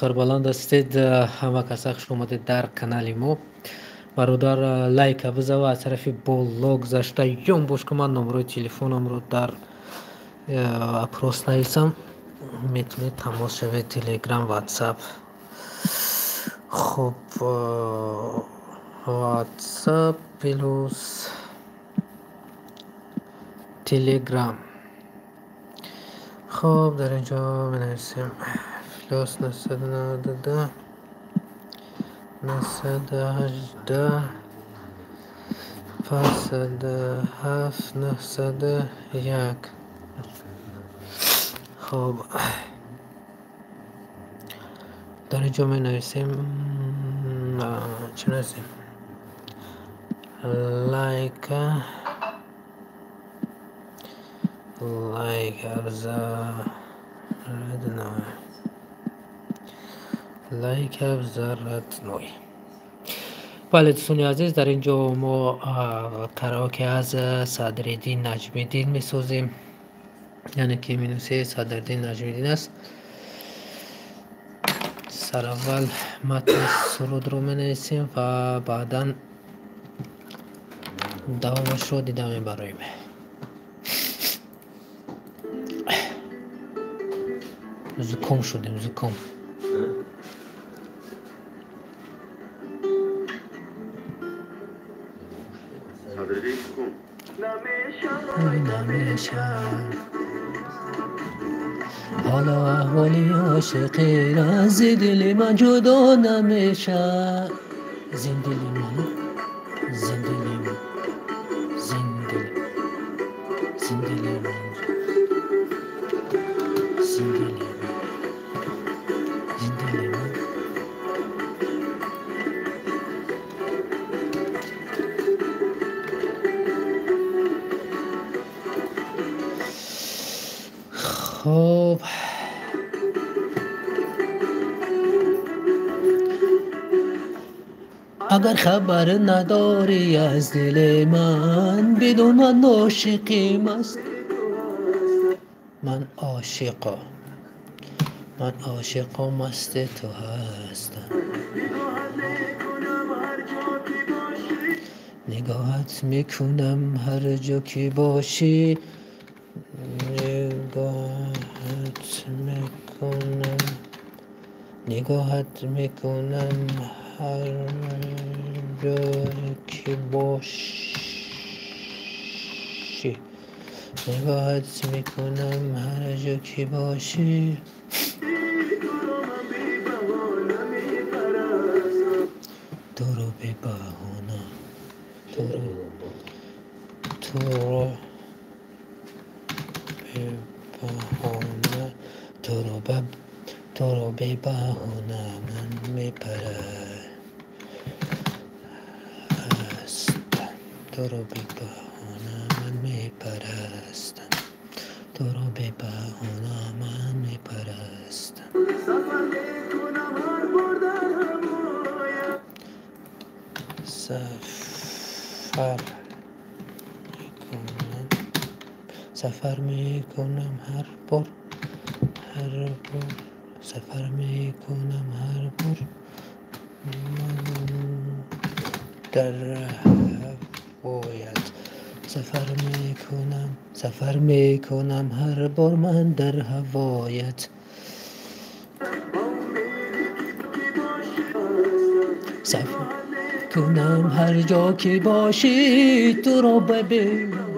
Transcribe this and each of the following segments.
Сарбаланд ҳастед, ҳама каса хуш омадед дар канали мо. Бародар, лайка бизава, аз тарафи боло гузашта ём бош, ки ман номерои телефонамро дар опрос нависам, метавонед тамос шавед, Телеграм, Ватсап. Хуб, Ватсап плюс Телеграм. Хуб, дар ин ҷо менависем плюс 992 918 507 901. Хуб, дар ин ҷо менависем, чӣ нависем? Лайка, лайк абза родной, лайк абза родной. Бале, дӯстони азиз, дар ин ҷо мо караоке аз Садриддин Наҷмиддин месозем, яъне ки минуси Садриддин Наҷмиддин аст. Сараввал матни сурудро менависем ва баъдан давомашро дида мебароем. Зуком шудем, зуком. Намешавад ҳоло аҳволи ошиқира аз дили ман ҷудо намешавад. Зиндили ман, зиндили ман, зиндили, зиндили ман, зиндили ман, зиндили ман. Хуб, агар хабар надорӣ аз дили ман, бидун ман ошиқим аст. Ман ошиқо, ман ошиқо масти ту ҳастам. Нигоҳат мекунам ҳар ҷо ки бошӣ, нигоҳат мекунам, нигоҳат мекунам ҳар ҷо ки бошӣ, нигоҳат мекунам ҳар ҷо ки бошӣ. Туро бебаҳона, туро, туро бебаҳона, туро ба, туро бебаҳона ман мепарастам, туро бебаҳона ман мепарастам, туро бебаҳона ман мепарастам. Сафар мекунам, сафар мекунам ҳар бор, ҳар бор сафар мекунам ҳар бор ман дар ҳавоят. Сафар мекунам, сафар мекунам ҳар бор ман дар ҳавоят. Сафар кунам ҳар ҷо ки бошӣ, туро бибинам,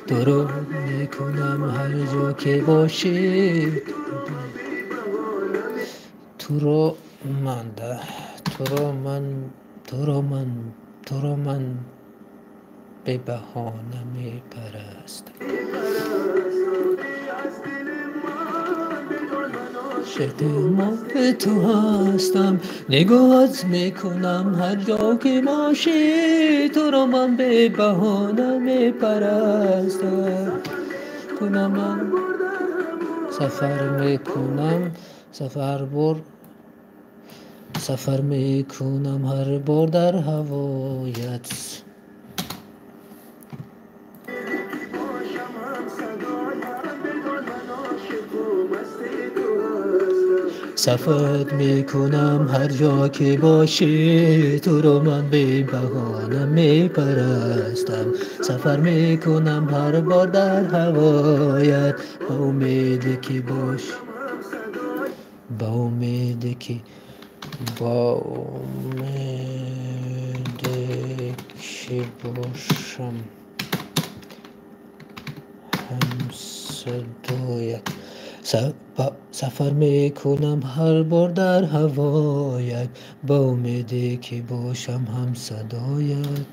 туро мекунам ҳар ҷо ки бошӣ, туро ман, туро ман, туро ман, туро ман бебаҳона мепарастам. Ошиқи ту ҳастам, нигоҳат мекунам ҳар ҷо ки бошӣ, туро ман бебаҳона мепарастам. Кунам ман сафар мекунам, сафар бор, сафар мекунам ҳар бор дар ҳавоят. Сафар мекунам ҳар ҷо ки бошӣ, туро ман бебаҳона мепарастам. Сафар мекунам ҳар бор дар ҳавоят, ба умеде ки бош, ба умеде ки, ба умеде ки бошам ҳамсадоят. Сафар мекунам ҳар бор дар ҳавоят, ба умеде ки бошам ҳамсадоят.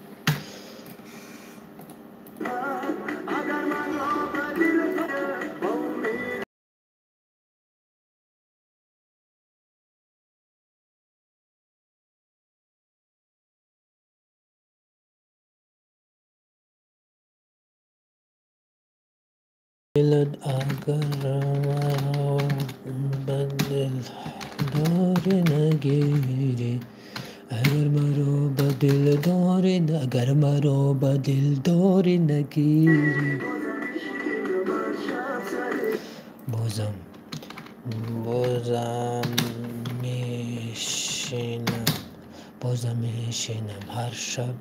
Агар маро ба дил дорӣ нагирӣ, агар маро ба дил дорӣ, агар маро ба дил дорӣ нагирӣ, бозам бозам мешинам, бозам мешинам ҳар шаб,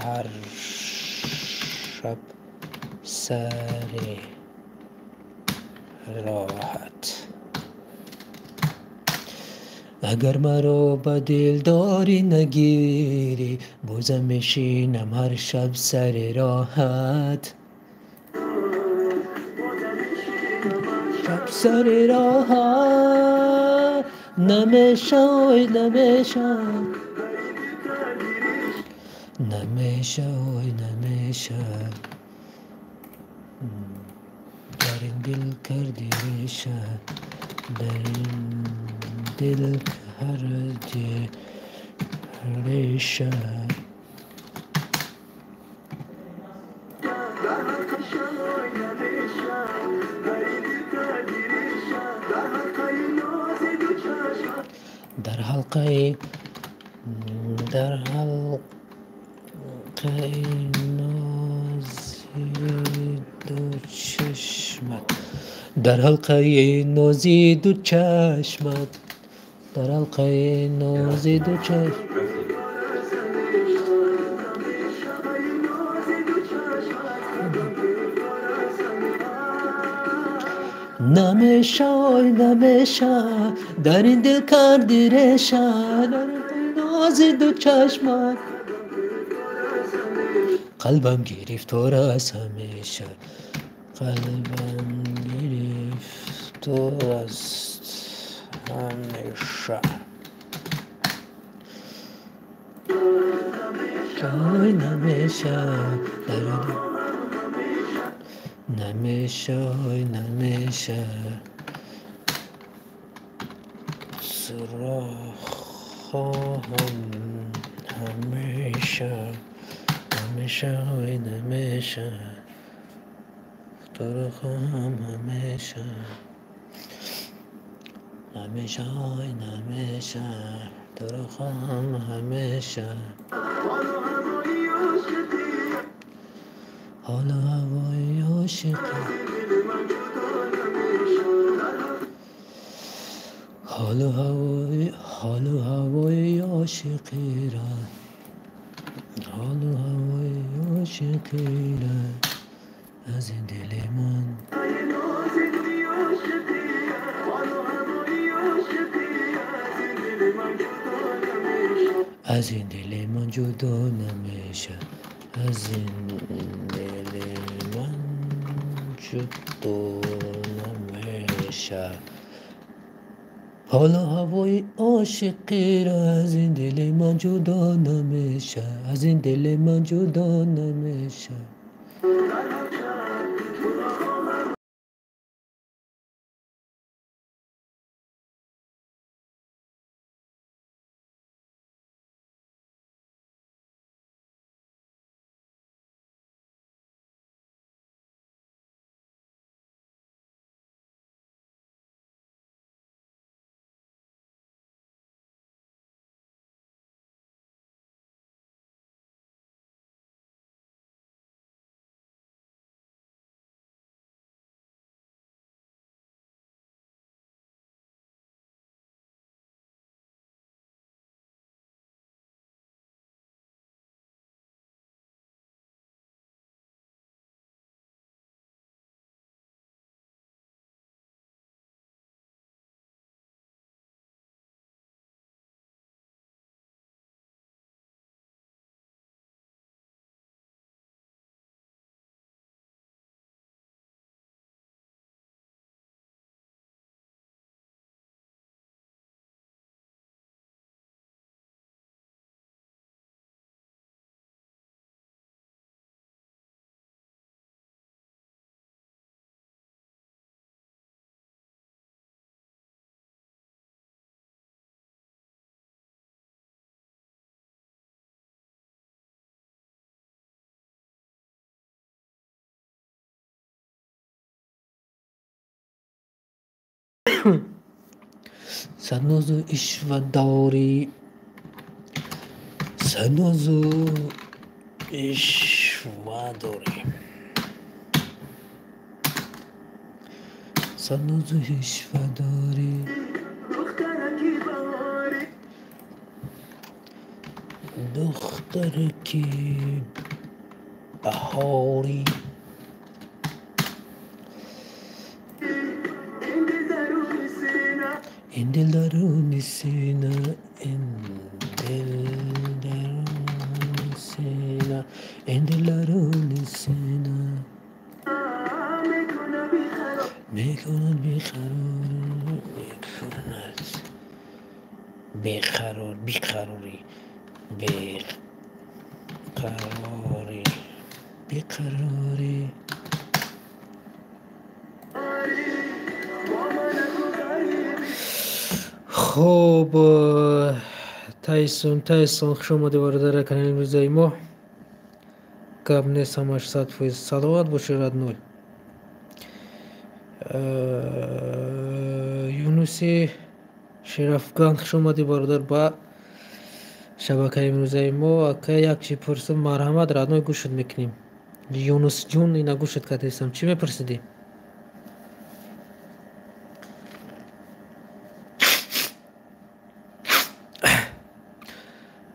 ҳар шаб сари роҳат. Агар маро ба дил дорӣ нагирӣ, бозам мешинам ҳар шаб сари роҳат. Шаб сари роҳат намешавой, намешав, намешавой, намешав. Дар ин дил карди реша, дар ин дил карди реша. Дар ҳалқаи, дар ҳалқаи нози ду чашмат, дар ҳалқаи нози ду чашмат, дар ҳалқаи нози ду чашм. Намешавой, намеша, дар ин дил карди реша, дар нози ду чашмат. Қалбам гирифтор аст ҳамеша, қалбам гирифтор аст ҳамеша. Ой, намеша, дар намеша, ой, намеша. Туро хоҳам ҳамеша, ҳамеша, ой, намеша. Туро хоҳам ҳамеша, ҳамеша, ой, намеша. Туро хоҳам ҳамеша. Ҳолу ҳавои ошиқӣ, ҳолу ҳавои, ҳолу ҳавои ошиқиро, ҳолу ҳавои ошиқиро аз ин дили ман, аз ин дили ман ҷудо намеша, аз ин дили ман ҷудо намеша. Ҳолу ҳавои ошиқиро аз ин дили ман ҷудо намеша, аз ин дили ман ҷудо намеша. Сад нозу ишва дорӣ, сад нозу ишва дорӣ, сад нозу ишва дорӣ, духтараки баҳорӣ. Ин дил даруни сина, ин дил даруни сина, ин дил даруни сина мекунад беқарор, мекунад беқарор, беқарорӣ, беқарорӣ, беқарорӣ. Хуб, Тайсон, Тайсон, хуш омадӣ бародар канали имрӯзаи мо. Гап нест, ҳамаш 100%. Саломат бошед, родной. Юнуси Шерафган, хуш омадӣ бародар ба шабакаи имрӯзаи мо. Ака, як чи пурсум, марҳамат, родной, гӯшат мекунем. Юнусҷун, ина гӯшат кардастам. Чӣ мепурсидӣ?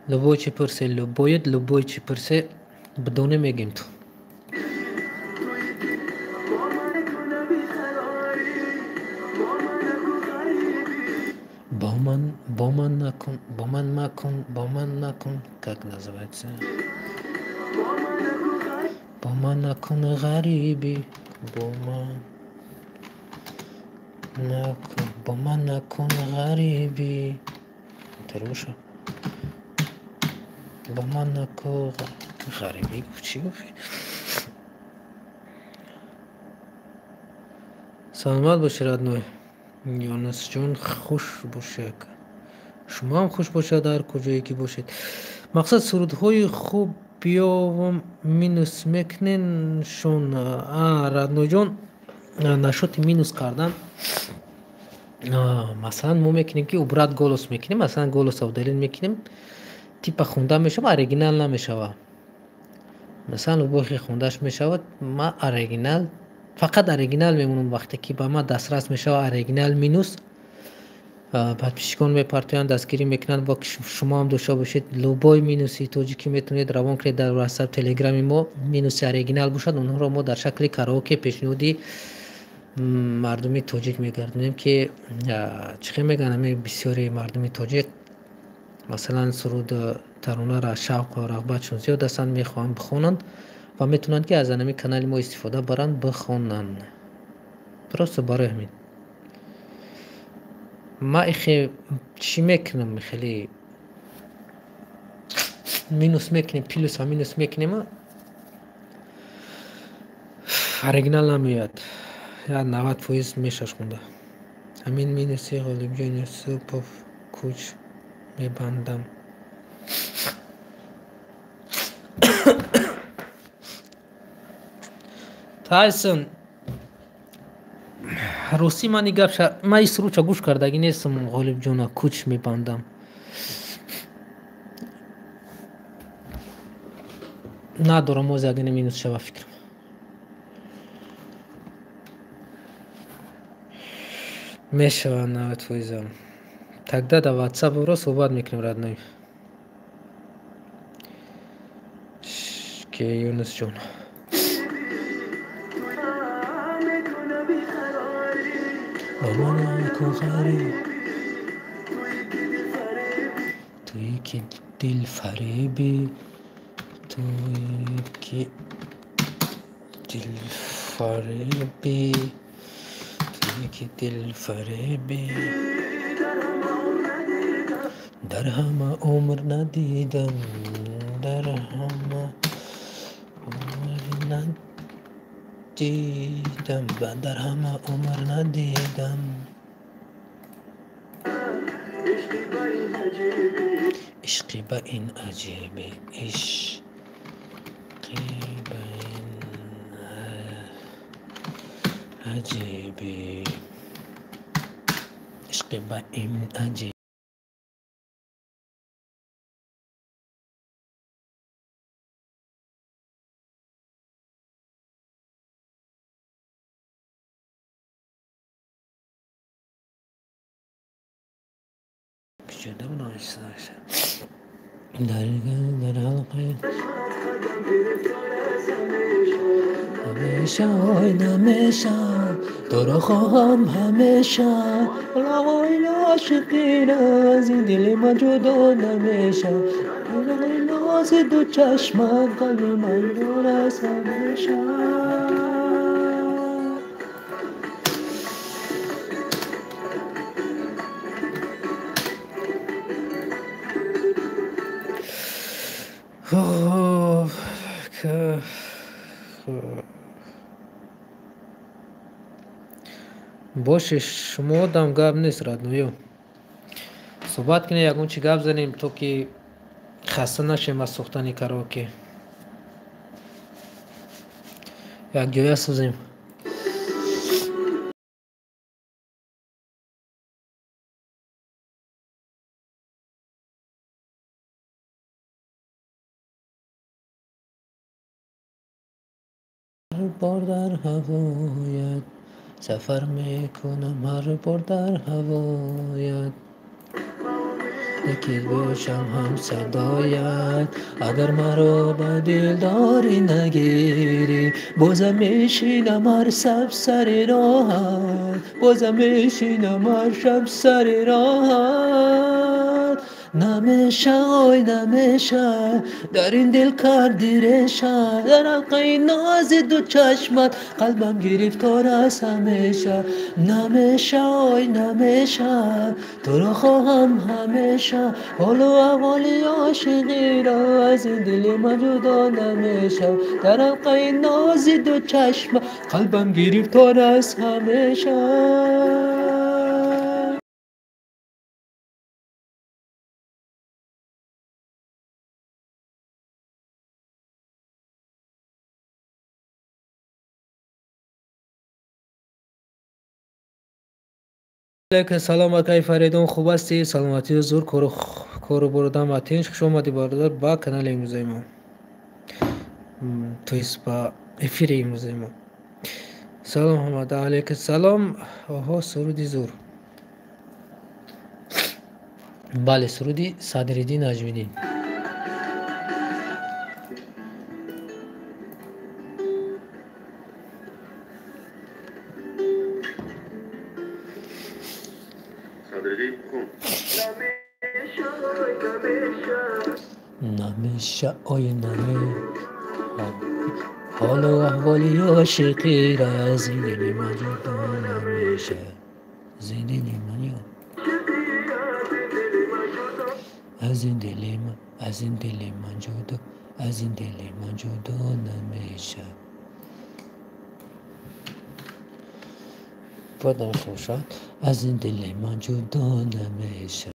Любой чи пурсе, любоет, любой чи пурсе, бидоне мегем ту. Бо ман, бо ман накун, бо ман макун, бо ман накун, как называется? Бо ман накун ғарибӣ, бо ман накун, бо ман накун ғарибӣ. Таруша. Бо ман накун ғарибӣ, чӣ гуфти? Саломат бошӣ, родной. Юнусҷон, хуш бошӣ, ака. Шумо ҳам хуш бошад ҳар куҷое ки бошед. Мақсад сурудҳои хуб биёвам минус мекунен шон. А, роднойҷон, нашоти минус кардан. Масалан, мо мекунем ки убрать голос мекунем, масалан, голоса удалить мекунем, типа хунда мешава, оригинал намешава. Масалан, любой хундаш мешавад, ма оригинал, фақат оригинал мемонам. Вақте ки ба ма дастрас мешава оригинал минус, подписчикон мепартоянд, дастгирӣ мекунанд. Бо шумо ҳам дошта бошед, любой минуси тоҷикӣ метавонед равон кунед дар ватсап, телеграми мо. Минуси оригинал бошад, онҳоро мо дар шакли караоке пешниҳоди мардуми тоҷик мегардонем, ки чӣ хел мегӯянд, ҳамин бисёри мардуми тоҷик масалан суруд таронара шавқу рағбатшон зиёд ҳастанд, мехоҳанд бихонанд ва метавонанд ки аз ҳамин канали мо истифода баранд, бихонанд. Просто барои ҳамин ма ихе чӣ мекунам, хеле минус мекунем, плюс ва минус мекунем, оригинал намеояд, я 90% мешаш хунда. Ҳамин минуси Ғолибҷон Юсупов куч мебандам. Тайсон, ростӣ ман гапша, ман ин сурудша гӯш кардагӣ нестам. Ғолибҷона, куч мебандам. Надорам оз ягона минус шава фикрам. Мешава 90%. Тогда да WhatsApp ро суҳбат мекунем, родной. Ки Юнусҷон. Бо ман накун ғариб, туе ки дилфаребӣ, туе ки дилфаребӣ, туе ки дилфаребӣ. Дар ҳама умр надидам, дар ҳама умр надидам, дар ҳама умр надидам. Ишқи ба ин аҷибе, ишқи ба ин аҷибе. Ишқи ба ин аҷиб. Дар ҳалқаи ҳамеша, ой намеша, туро хоҳам ҳамеша, лавои ошиқира аз ин дили ман ҷудо намеша, нози ду чашмат қалби ман дур аст ҳамеша. Боши, шумо одам гап нест, родноё. Суҳбат кунед, ягон чи гап занем, то ки хаста нашем аз сохтани караоке. Якҷоя сӯзем. Бор дар ҳавоят сафар мекунам, ҳар бор дар ҳавоят яке бошам ҳамсадоят. Агар маро ба дилдорӣ нагирӣ, бозам мешинам ҳар шаб сари роҳат, бозам мешинам ҳар шаб сари роҳат. Намеша, ой намеша, дар ин дил карди реша, дар ҳалқаи нози ду чашмат қалбам гирифтор аст ҳамеша. Намеша, ой намеша, туро хоҳам ҳамеша, ҳолу аҳволи ошиқиро аз ин дили ман ҷудо намеша, дар ҳалқаи нози ду чашмат қалбам гирифтор аст ҳамеша. Салом акай Фаридун, хуб ҳастӣ? Саломатию зур, кору борудам атинч. Хуш омадӣ бародар ба канали имрӯзаи мо, то есть ба эфири имрӯзаи мо. Салом ҳамада, алайкум салом. Оҳо, суруди зур. Бале, суруди Садриддин Наҷмиддин. Намеша, ой наме, ҳолу аҳволи ошиқира аз ин дили ман ҷудо намеша, аз ин дили ман, аз ин дили ман, аз ин дили ман ҷудо, аз ин дили ман ҷудо намеша. Бояд намешавад, аз ин дили ман ҷудо намеша.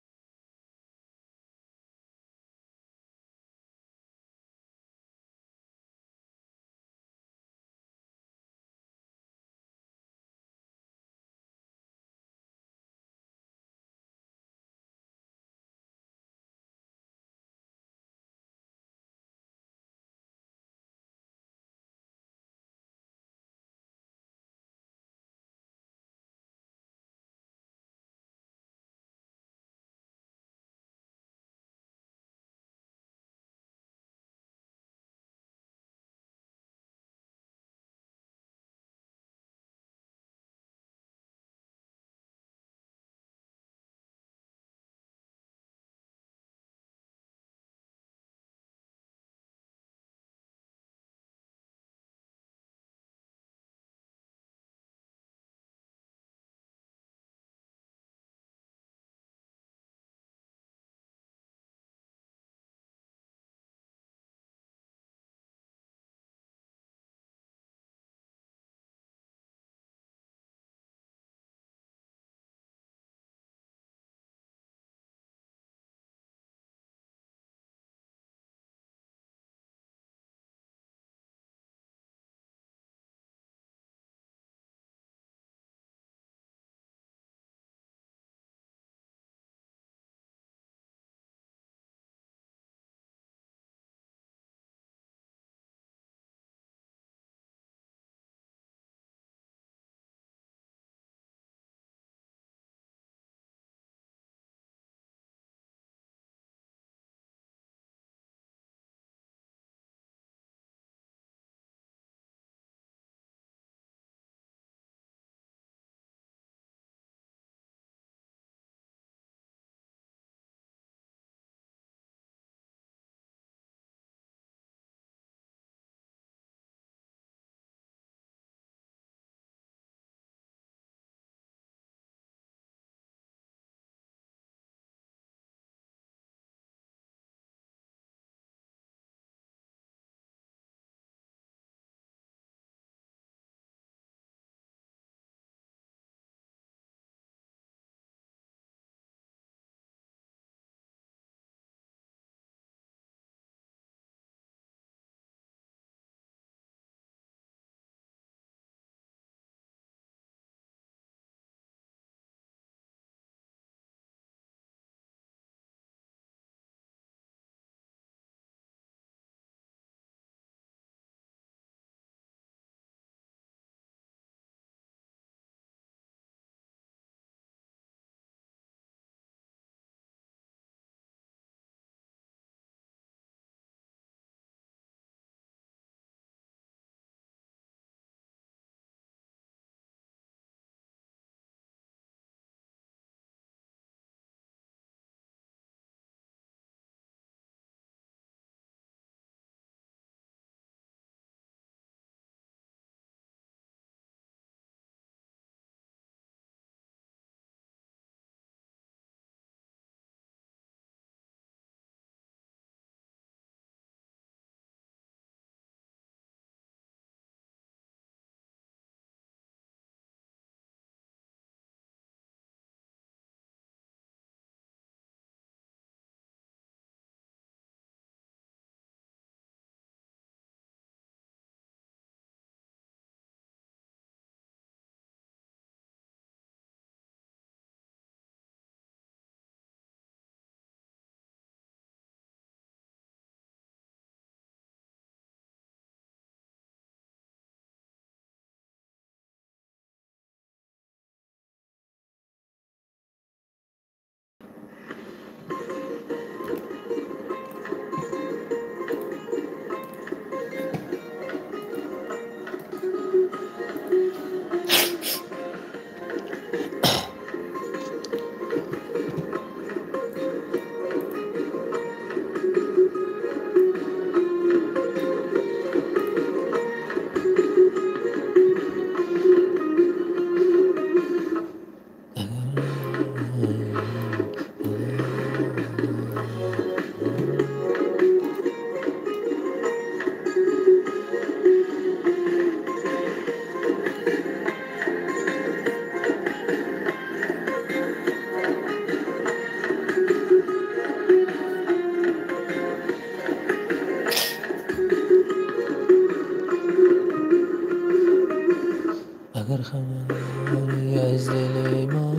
Аз дили ман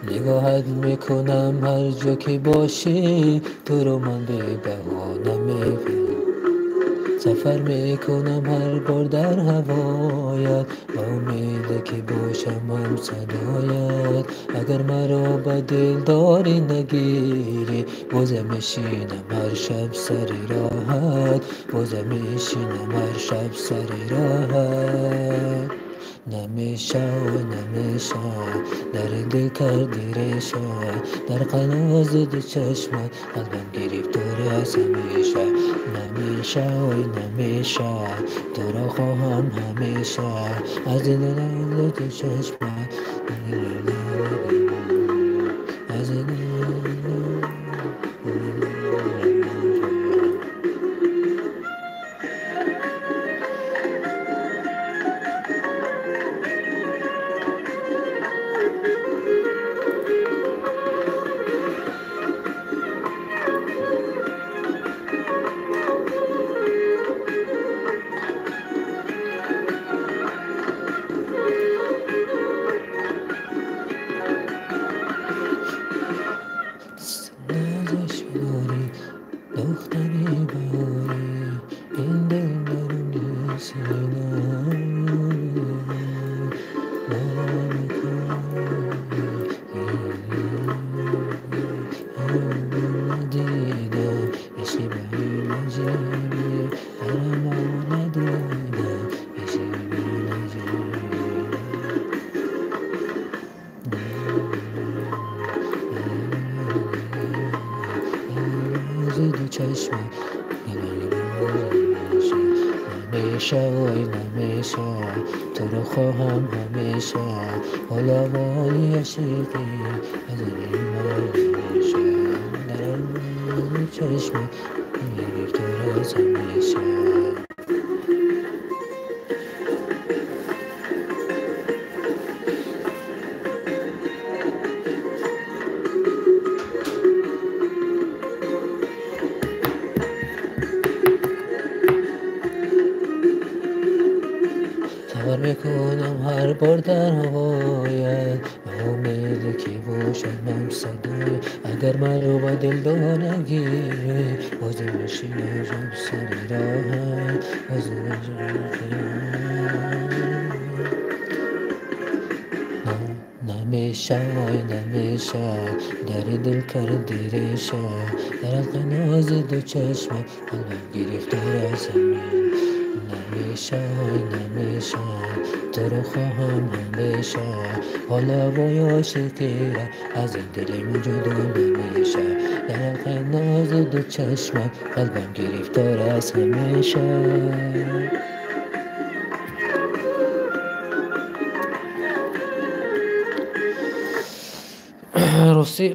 нигоҳат мекунам ҳар ҷо ки бошӣ, туро ман бебаҳона мебинам. Сафар мекунам ҳар бор дар ҳавоят, ба умеде ки бошам ҳамсадоят. Агар маро ба дилдорӣ нагирӣ, бозам мешинам ҳар шаб сари роҳат, бозам мешинам ҳар шаб сари роҳат. Намеша, намеша, дар дил карди реша, дар қанози ду чашмат қалбам гирифтор аст ҳамеша. Намеша, ой намеша, туро хоҳам ҳамеша, аз дили ду чашмат, аз намеша, ой намеша, туро хоҳам ҳамеша, ҳола воли ошиқӣ аз дили ман ҳамеша, дар чашмат гирифтор аст ҳамеша. Сафар мекунам ҳар бор дар ҳавоят, ба умеде ки бошам ҳамсадоят. Агар маро ба дилдор нагирӣ, бозам мешинам шаб сари роҳат, бозам намеша, ой намеша, дар дил карди реша, дар ҳалқаи нози ду чашмат қалбам гирифтор аст ҳамин. Намеша, ой намеша, туро хоҳам ҳамеша, ҳола вой ошиқира аз ин дили ман ҷудо намеша, дар ҳалқаи нози ду чашмат қалбам гирифтор аст ҳамеша. Ростӣ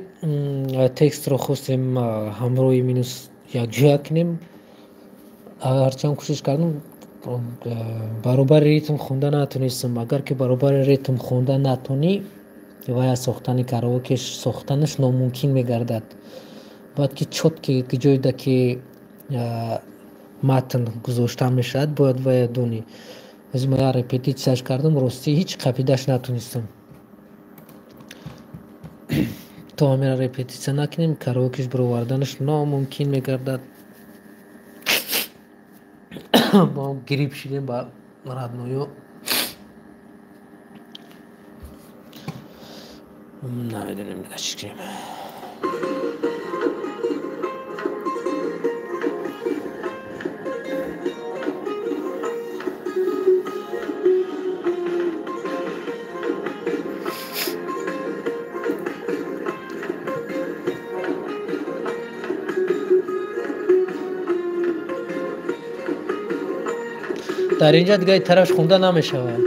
текстро хостем ҳамроҳи минус якҷоя кунем, ҳарчанд кӯшиш кардам баробари ритм хонда натонистам. Агар ки баробари ритм хонда натонӣ, вай аз сохтани караоке сохтанаш номумкин мегардад. Бояд ки чётки ҷойда ки матн гузошта мешавад, бояд вая донӣ. Аз ма репетитсияш кардам, ростӣ ҳеҷ қапидаш натонистам. То ҳамера репетитсия накунем, караокеш бароварданаш номумкин мегардад. Мо гириб шидем ба родною. Намедонем дигар чӣ кунем. Дар инҷа дигари тарафш хонда намешавад.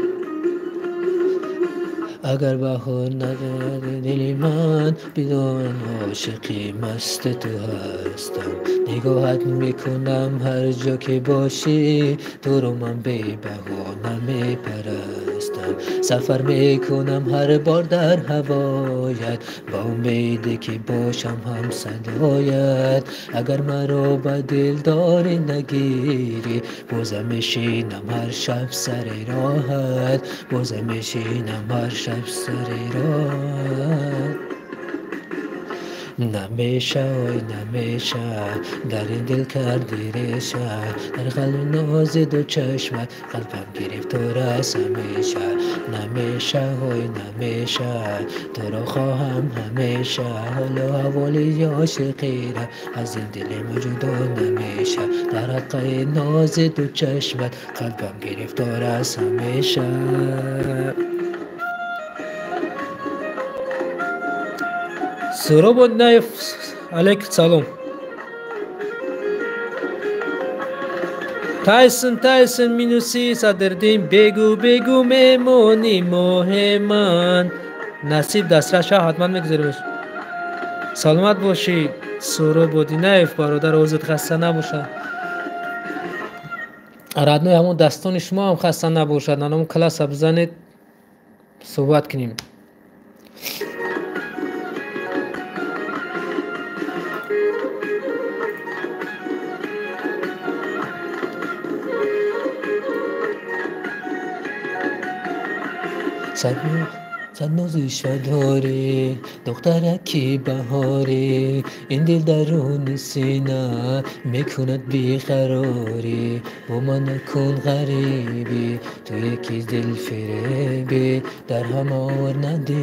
Агар баҳор надоди дили ман, бидон ошиқи масти ту ҳастам. Нигоҳат мекунам ҳар ҷо ки бошӣ, туро ман бебаҳона мепарастам. Сафар мекунам ҳар бор дар ҳавоят, ба умеде ки бошам ҳамсадоят. Агар маро ба дилдорӣ нагирӣ, бозам мешинам ҳар шаб сари роҳат, бозам мешинам ҳар шаб сари роҳат. Намеша, ой намеша, дар ин дил карди реша, дар қалби нози ду чашмат қалбам гирифтор аст ҳамеша. Намеша, ой намеша, туро хоҳам ҳамеша, ҳолу аҳволи ошиқира аз ин дили мо ҷудо намеша. Дар ҳалқаи нози ду чашмат қалбам гирифтор аст ҳамеша. Суробо Наев, алейкум салом. Тайсон, Тайсон, минуси Садриддин, бегу, бегу, мемони моҳи ман. Насиб дастраша ҳатман мегузаремаш. Саломат бошӣ, Суробо Динаев, бародар, озод хаста набошад. Родной, ҳамон дастони шумо ҳам хаста набошад. Наному класса бизанед, суҳбат кунем. Сад нозиша дорӣ, духтараки баҳорӣ, ин дил даруни сина мекунад беқарорӣ. Бо ман накун ғарибӣ, ту яки дилфиребӣ, дар ҳама ор надӣ.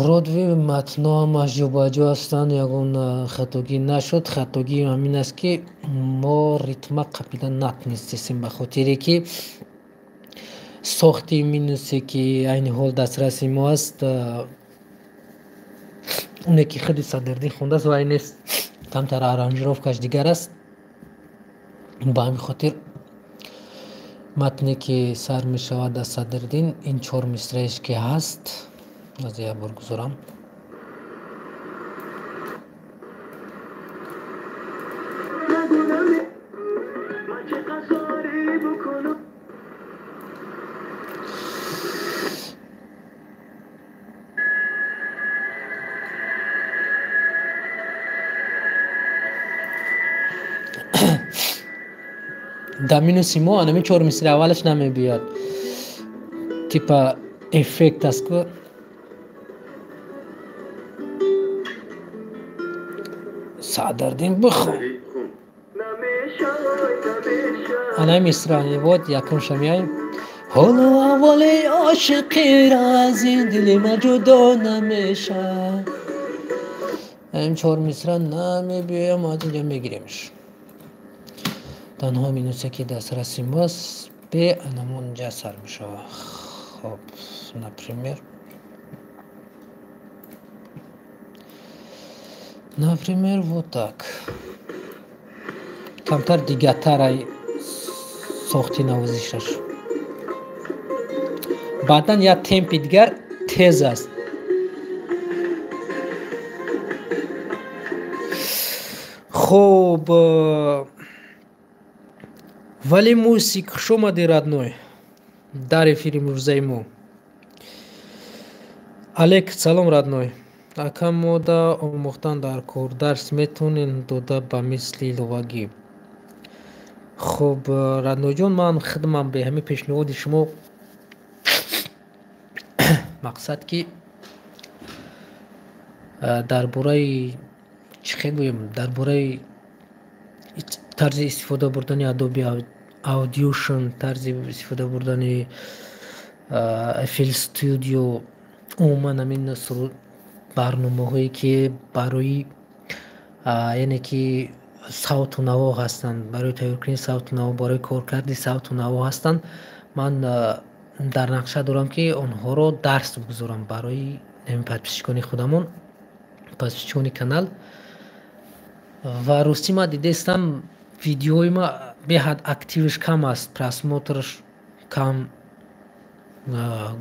Вроде матно ҳамаш ҷобаҷо ҳастанд, ягон хатогӣ нашуд. Хатогӣ ҳамин аст, ки мо ритма қапида натонистесем, ба хотире ки сохти минусе ки айни ҳол дастраси мо аст, оне ки худи Садриддин хондааст, вай нест, камтар аранжировкаш дигар аст. Ба ҳамин хотир матне ки сар мешавад аз Садриддин, ин чор мисраеш ки ҳаст, аз як бор гузорам. Дар минуси мо анами чор мисри аввалаш намебиёд, типа эффект аст ку. Садардин бихон. Ана мисра вот якумша меоем. Ҳоло аввали ошиқира аз ин дили ман ҷудо намешавад. Ин чор мисра намебиёям, аз инҷа мегиремш. Танҳо минусе ки дастраси мост бе анамонҷа сар мешавад. Хоб, например, вот так. Камтар дигартарай сохти навозишаш. Баъдан як темпи дигар тез аст. Хоб, Вали Мусик, хуш омадӣ, родной, дар эфири мӯрзаи мо. Алек, салом, родной. Ака, мода омӯхтан дар кор дарс метавонем дода ба мисли иловагӣ? Хуб, роднойҷон, ман хидмам бе ҳамин пешниҳоди шумо мақсад ки дар бораи чӣ хел гӯем, дар бораи тарзи истифода бурдани Adobe Audition, тарзи истифода бурдани FL Studio, умуман ҳамин барномаҳое ки барои яъне ки савту наво ҳастанд, барои тайёркунии савту наво, барои коркарди савту наво ҳастанд, ман дар нақша дорам ки онҳоро дарс бигузорам барои подписчикони худамон, подписчикони канал. Ва ростӣ ман дидестам видеои ма беҳад активш кам аст, просмотрш кам,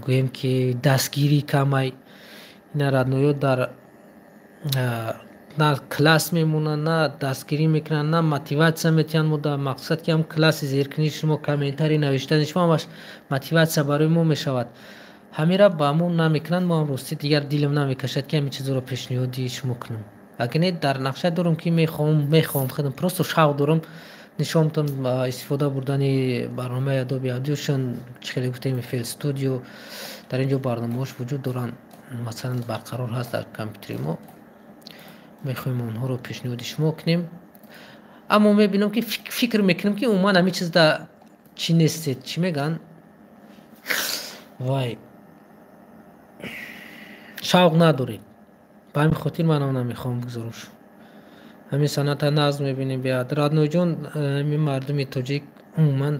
гӯем ки дастгирӣ камай. Ина родноё дар на класс мемонанд, на дастгирӣ мекунанд, на мотиватсия метиҳанд. Мо дар мақсад ки ҳам класси зеркунии шумо, комментарий навиштани шумо ҳамаш мотиватсия барои мо мешавад. Ҳамира ба мо намекунанд, мо ҳам ростӣ дигар дилам намекашад ки ҳамин чизҳоро пешниҳоди шумо кунам. Агар не, дар нақша дорам ки мехоҳам худам просто шавқ дорам нишонтон истифода бурдани барномаи Adobe Audition, чӣ хеле гуфтем FL Studio, дар ин ҷо барномаҳош вуҷуд доранд, масалан барқарор ҳаст дар компютери мо. Мехоҳем онҳоро пешниҳоди шумо кунем. Аммо мебинам ки фикр мекунам ки умуман ҳамин чиз да чӣ нестед, чӣ мегӯянд, вай шавқ надоред. Ба ҳамин хотир манам намехоҳам бигзорам. Ҳамин санъата назм мебинем беҳад. Роднойҷон, ҳамин мардуми тоҷик умуман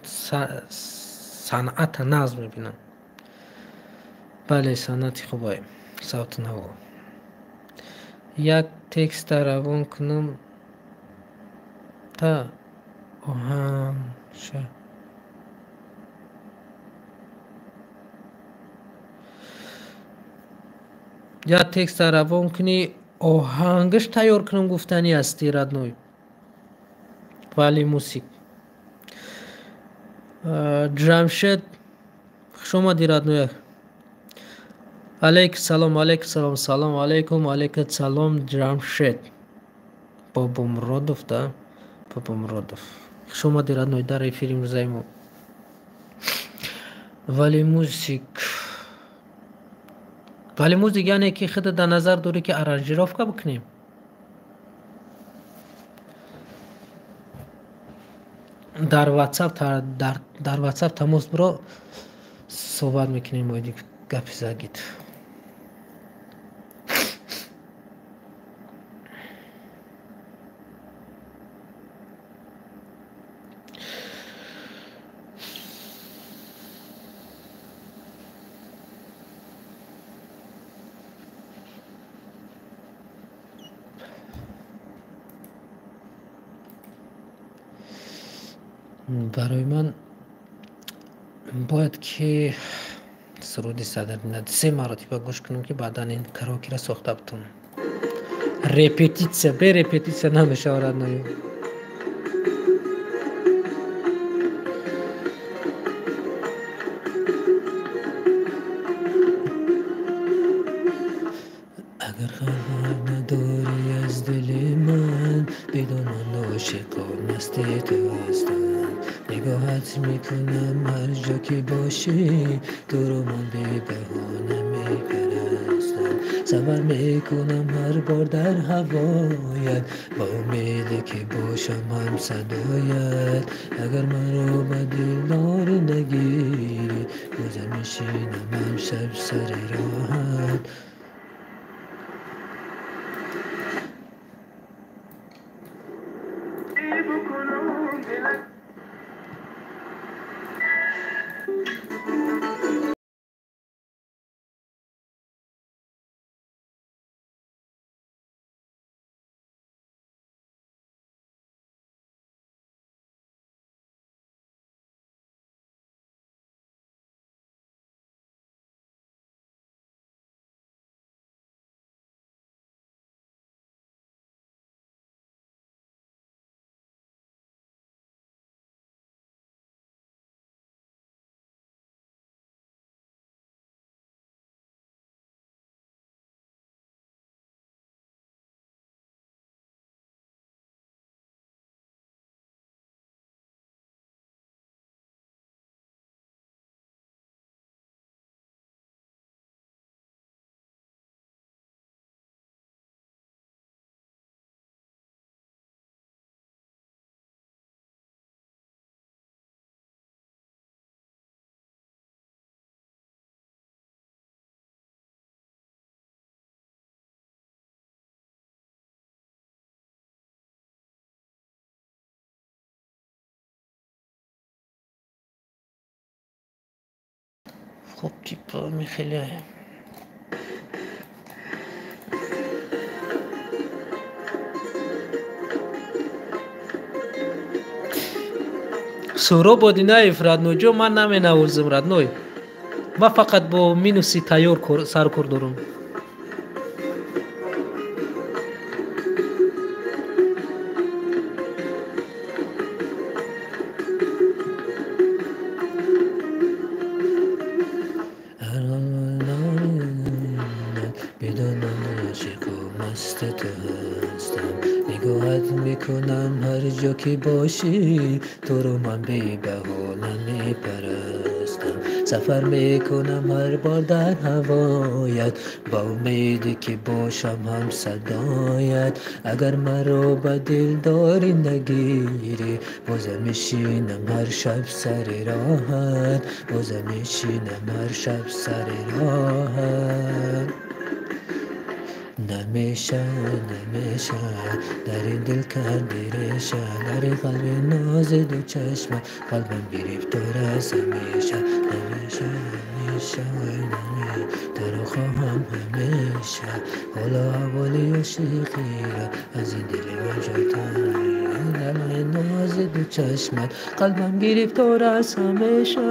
санъата назм мебинанд. Бале, санъати хубае, савту наво. Як текста равон кунам та оҳанша. Як текста равон кунӣ, оҳангаш тайёр кунам гуфтанӣ ҳасти, родной. Вали Мусик. Ҷамшед, хуш омадӣ, родной. Алейк салом, алейк салом, салом алейкум, алейка салом, Ҷамшед. Бобомуродов, да? Бобомуродов. Хуш омадӣ, родной, дар эфири имрӯзаи мо. Вали Мусик. Вали Мусик яъне ки худат дар назар дорӣ ки аранжировка бикунем? Дар WhatsApp дар WhatsApp тамос биро, суҳбат мекунем оиди гапи загид. Барои ман бояд ки суруди Садриддин се маротиба гӯш кунам ки баъдан ин караокеро сохта битонам. Репетитсия, бе репетитсия намешавад, родной. Агар хабар надорӣ аз дили ман, бидон ман ошиқон масти ту ҳастам. Нигоҳат мекунам ҳар ҷо ки бошӣ, туро ман бебаҳона мепарастам. Сафар мекунам ҳар бор дар ҳавоят, ба умеде ки бошам ҳамсадоят. Агар маро ба дилдорӣ нагирӣ, бозам мешинам ҳамшаб сари роҳат. Хуб, типа мехеле. Суҳроб Одинаев, родной ҷо, ман наменавозам, родной. Ман фақат бо минуси тайёр саркор дорам. Ки бошӣ, туро ман бебаҳона мепарастам. Сафар мекунам ҳар бор дар ҳавоят, ба умеде ки бошам ҳамсадоят. Агар маро ба дилдорӣ нагирӣ, бозам мешинам ҳар шаб сари роҳат, бозам мешинам ҳар шаб сари роҳат. Намеша, намеша, дар ин дил карди реша, дар ин қалби нози ду чашма, қалбам гирифтор аст ҳамеша. Намеша, ҳамеша, наме, туро хоҳам ҳамеша. Ҳоло аҳволи ошиқиро аз ин дили ман ҷудо. Дар нози ду чашмат қалбам гирифтор аст ҳамеша.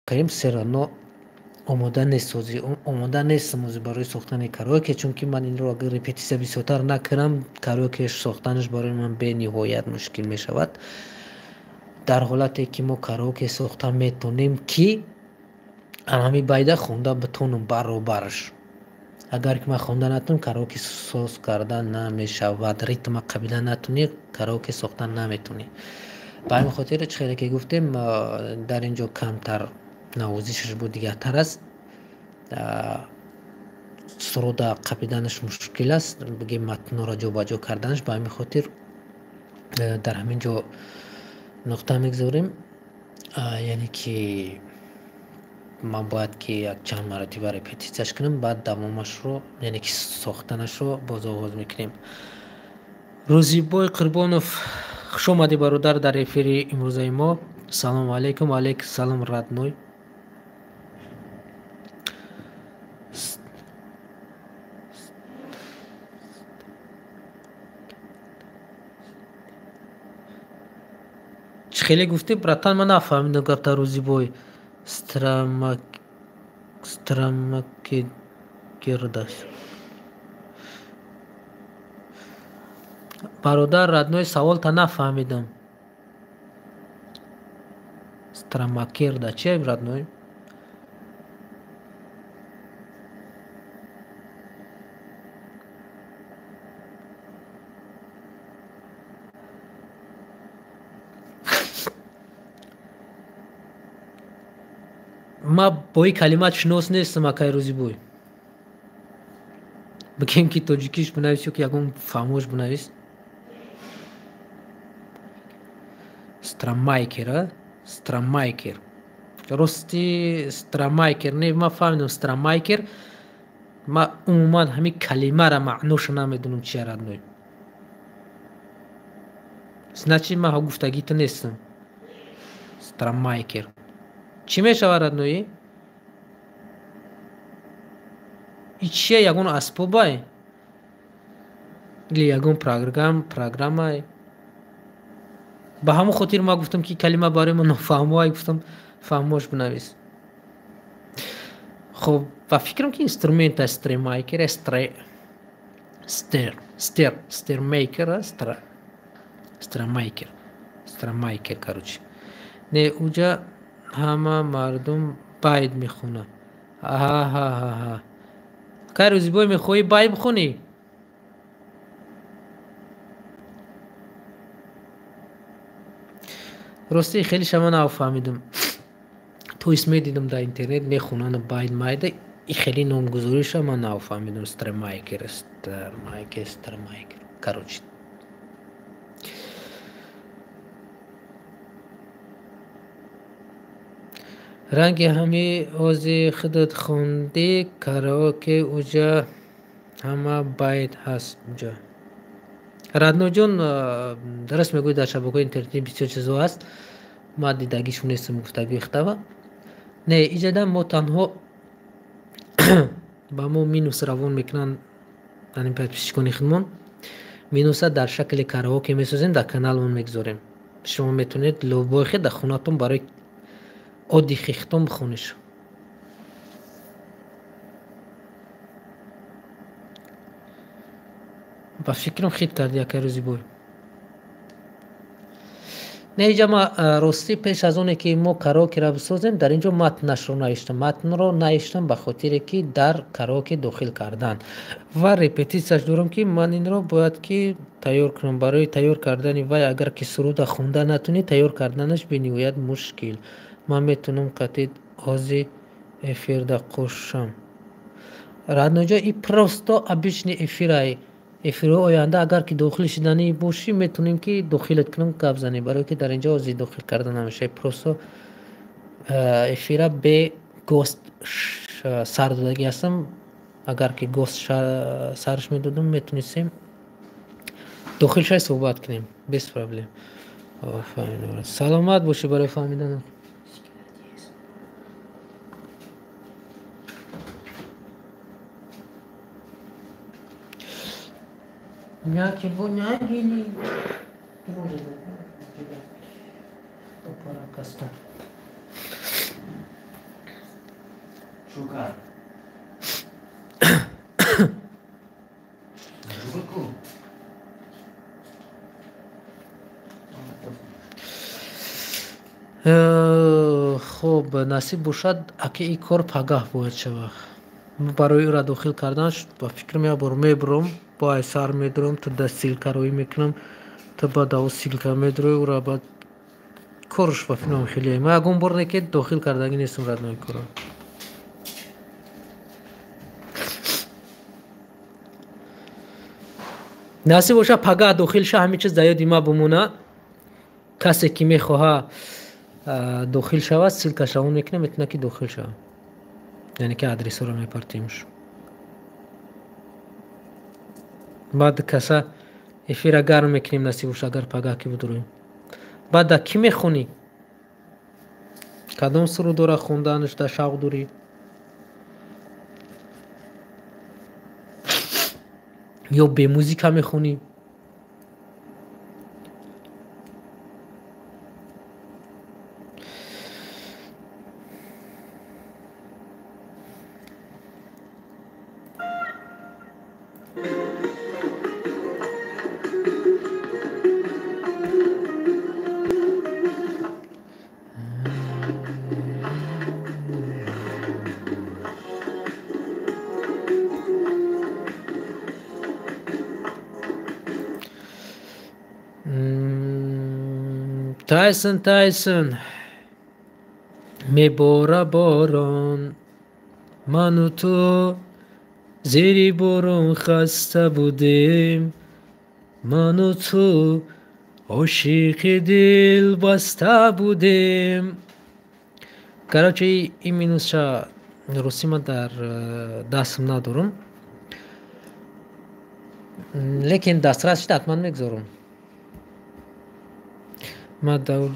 Карим всё равно омода нестсозӣ, омода нестам ҳозир барои сохтани караоке, чунки ман инро агар репетитсия бисёртар накунам, караоке сохтанаш барои ман бениҳоят мушкил мешавад. Дар ҳолате ки мо караоке сохта метонем, ки ҳами байда хонда битонам баробараш. Агар ки ман хонда натонам, караоке соз карда намешавад. Ритма қабила натонӣ, караоке сохта наметонӣ. Ба ҳамин хотир, чӣ хеле ки гуфтем, дар ин ҷо камтар навозишаш бо дигартар аст. Суруда қапиданаш мушкил аст, бигем матнҳоро ҷобаҷо карданаш. Ба ҳамин хотир дар ҳамин ҷо нуқта мегузорем. Яъне ки ман бояд ки як чанд маротиба репетитсияш кунам, баъд давомашро, яъне ки сохтанашро боз оғоз мекунем. Рӯзибой Қурбонов, хуш омадӣ, бародар, дар эфири имрӯзаи мо. Салому алайкум. Алайкум салом, родной. Чӣ хеле гуфтӣ, братан, ман нафаҳмидам гапта. Рӯзибой, страмакегирдас, бародар родной, саволта нафаҳмидам. Страмакерда чия, родной? Ма бо ин калима шинос нестам, акай Рӯзибой. Бигем ки тоҷикиш бинавис ё ки ягон фаҳмош бинавис. Страмайкер, а? Страмайкер. Рости, страмайкер не, ма фаҳмидам страмайкер. Ма умуман ҳамин калимара маъноша намедонам чия, родной. Значит, ма гуфтагита нестам. Страмайкер. Чӣ мешавад, родной? И чия, ягон асбобай? Или ягон программай? Ба ҳамон хотир ма гуфтам, ки калима барои ман нофаҳмоай, гуфтам, фаҳмош бинавис. Хоб, ба фикрам ки инструмент аст, стремайкер, стре стер стер стермейкер, стра страмайкер, страмайкер, короче. Не, уҷа ҳама мардум байд мехонад. Аҳаҳаҳа. Кай, Рӯзибой, мехоҳӣ байд бихонӣ? Рости, хеле шама нафаҳмидам. То есть медидам, дар интернет мехонанд байд майда, и хеле номгузориша ман нафаҳмидам. Стремайкер, страмайкер, страмайкер. Короче. Ранги ҳами ози худат хондӣ, караоке уҷа ҳама байд ҳаст уҷа. Родной ҷон, дуруст мегӯӣ, дар шабакаҳои интернетӣ бисёр чизҳо ҳаст. Ман дидагишон нестам, гуфтагии худава. Не, иҷада мо танҳо ба мо минус равон мекунанд, яъне подписчикони худмон. Минуса дар шакли караоке месозем, дар каналмон мегузорем. Шумо метавонед любой хел дар хонатон барои отдыхи худтон бихониш. Ба фикрам, хит карди, акай Рӯзибой. Не, иҷа ма ростӣ, пеш аз оне ки мо караокеро бисозем, дар ин ҷо матнашро навиштам. Матнро навиштам ба хотире ки дар караоке дохил кардан. Ва репетитсияш дорам, ки ман инро бояд ки тайёр кунам. Барои тайёр кардани вай, агар ки суруда хонда натонӣ, тайёр карданаш бениҳоят мушкил. Ман метавонам қатъи ҳози эфирда қӯшам. Родной ҷон, и просто обычный эфирай. Эфирҳои оянда, агар ки дохил шуданӣ бошӣ, метавонем ки дохилат кунам, гап занем, барое ки дар ин ҷо ҳозир дохил карда намешавад. Просто эфира бе гость сар додагӣ ҳастам. Агар ки гость сарш медодам, метавонистем дохил шавӣ, суҳбат кунем без проблем. Саломат бошӣ барои фаҳмидан. Ничего не видели. Хуб, насиб бошад, аки ин кор пагаҳ бояд шавад. Барои ӯро дохил кардан ба фикрам як бор мебурам, бо ай сар медурам, ту да ссылка роӣ мекунам, ту баъд ав ссылка медурои, ӯро баъд корш ба фикрам хеле. Ман ягон бор не ки дохил кардагӣ нестам родной кора. Насиб бошад, пагаҳ дохил ша, ҳамин чиз дар ёди ма бимонад. Касе ки мехоҳад дохил шавад, ссылкаша он мекунам, метавонад ки дохил шавад. Яъне ки адресҳоро мепартимш. Баъд каса эфира гарм мекунем, насиб бошад, агар пагаҳ ки будуроем. Баъд да кӣ мехонӣ? Кадом сурудора хонданаш да шавқ дорӣ? Ё бе музика мехонӣ? Тайсон, Тайсон, мебора борон, ману ту зери борон хаста будем, ману ту ошиқи дил баста будем. Короче, ин минусша русӣ ман дар дастам надорам, лекин дастрас шуда ҳатман мегузорам. Ма да ӯ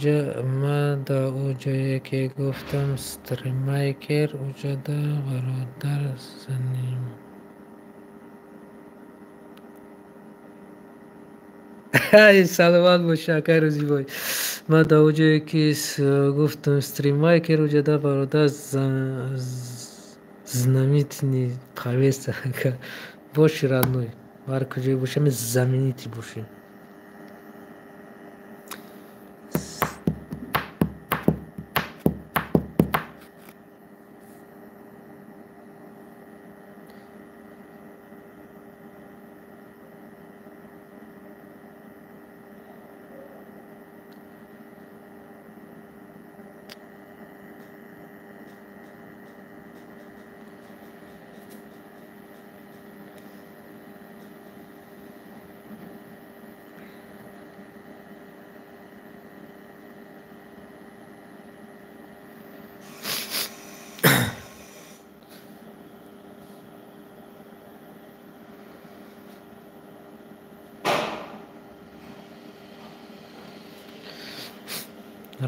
ҷое ки гуфтам стриммейкер, уҷада бародар заним. Саломат боши, акай Рӯзибой. Ма да ӯ ҷое ки гуфтам стриммейкер, уҷада бародар знаменитый певец. Боши, родной, ҳар куҷое боши, ҳами знаменитый боши.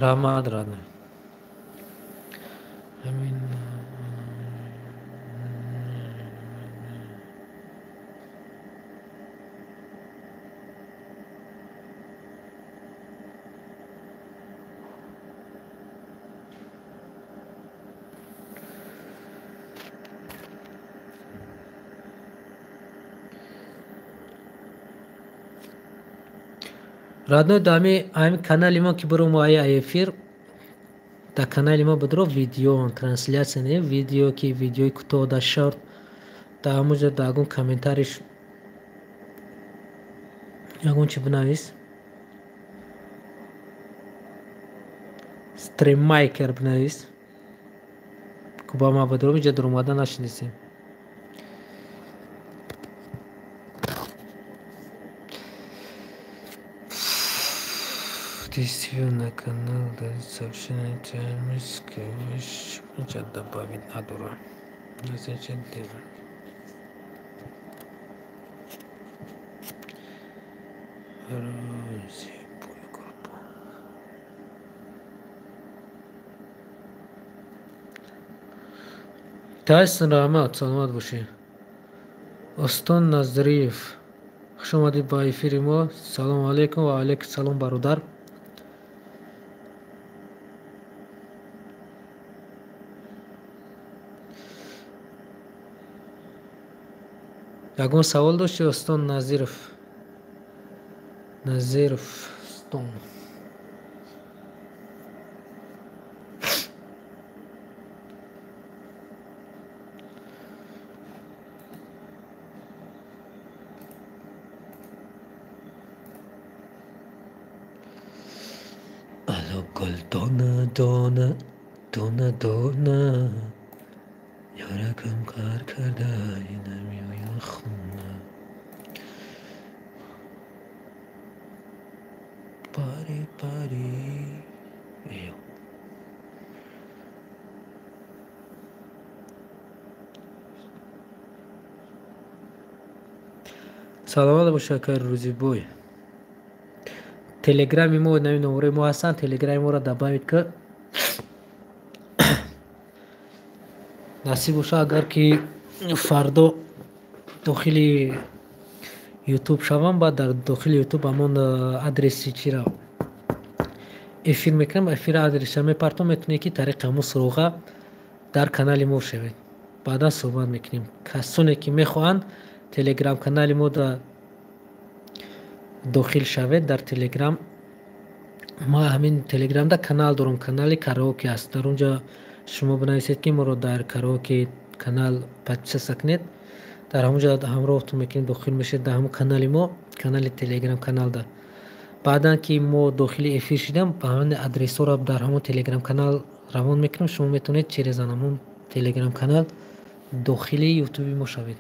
Раҳмат, родной. Ҳамин родной, да ҳами канали мо ки биро мо ай эфир, дар канали мо бидро видео трансляция не видео, ки видеои кӯтоҳ да шорт, дар ҳамонҷо да ягон комментариш ягон чи бинавис, стриммейкер бинавис, ку ба ма бидро инҷа дуромада нашинисем. Действие на канал дать сообщение добавить надо. Зачем делать? Тайсон, раҳмат, саломат бошӣ. Остон Назриев, хуш омадед ба эфири мо. Салому алайкум. Ва алайкум салом, бародар. Ягон савол дошти, Остон Назиров? Назиров Стон. Алло, гул дона дона дона дона, ёракам қар карда намеояд хона. Пари пари. Саломат бош, акай Рӯзибой. Телеграми мо нави номерои мо ҳастанд, телеграми моро добавить ка. Насиб боша, агар ки фардо дохили ютуб шавам, баъд дар дохили ютуб ҳамон адреси чира эфир мекунам, эфира адреса мепартом, метавонед ки тариқи ҳамон суроға дар канали мо шавед. Баъдан суҳбат мекунем. Касоне ки мехоҳанд телеграм канали мо дохил шавед, дар телеграм ма ҳамин телеграмда канал дорам, канали караоке аст. Дар онҷа шумо бинависед ки моро дар караоке канал подписаться кунед, дар ҳамонҷа ҳамроҳтон мекунем, дохил мешавед дар ҳамон канали мо, канали телеграм каналда. Баъдан ки мо дохили эфир шудем, ба ҳамин адресҳоро дар ҳамон телеграм канал равон мекунем, шумо метавонед через ҳамон телеграм канал дохили ютуби мо шавед.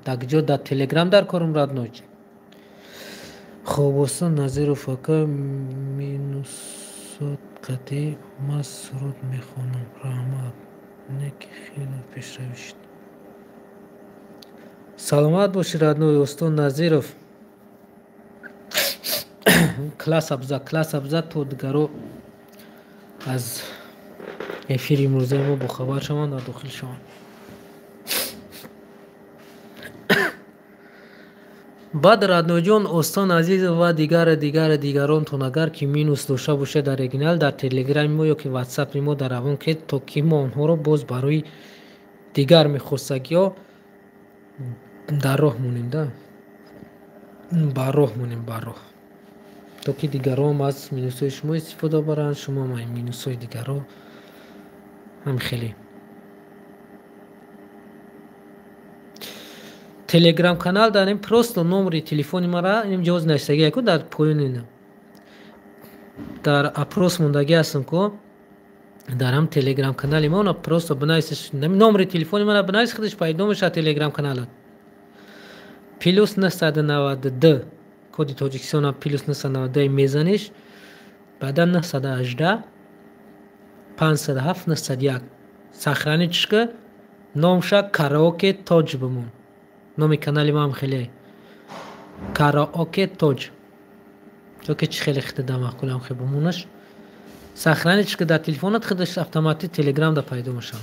Дар ҷо дар телеграм дар корум, родной. Хоб, Осон Назиров ака, минусот қатъи ман суруд мехонам. Раҳмат, не ки хеле пешравӣ шуд. Саломат бошӣ, родной Остон Назиров. Класс абза, класс абза, то дигаро аз эфири имрӯзаи мо бохабар шаванд ва дохил шаванд. Баъд, роднойҷон, Остон Азизов ва дигар дигар дигаронтон, агар ки минус дошта бошед дар оригинал, дар телеграми мо ё ки ватсапи мо дар равон кунед, то ки мо онҳоро боз барои дигар мехостагиҳо дар роҳ монем, да бар роҳ монем, бар роҳ, то ки дигарон аз минусҳои шумо истифода баранд, шумо ҳам аз минусҳои дигарро ҳам хеле. Телеграм канал дарем, просто номери телефони мара ин ҷоз навиштагӣ яку дар поёни ина. Дар опрос мондагӣ ҳастам ку, дар ҳам телеграм канали мо она просто бинависеш, номери телефони мара бинавис, худаш пайдо мешавад телеграм каналат. Плюс 992 коди Тоҷикистона, плюс 992 мезаниш, баъдан 918 507 901 сохранить ка, номша караоке тоҷ бимон. Номи канали ман хеле караоке тоҷ. То ки чӣ хеле хита маъқулам хе бимонаш. Сохранить ка дар телефонат, худаш автоматик телеграм да пайдо мешавад.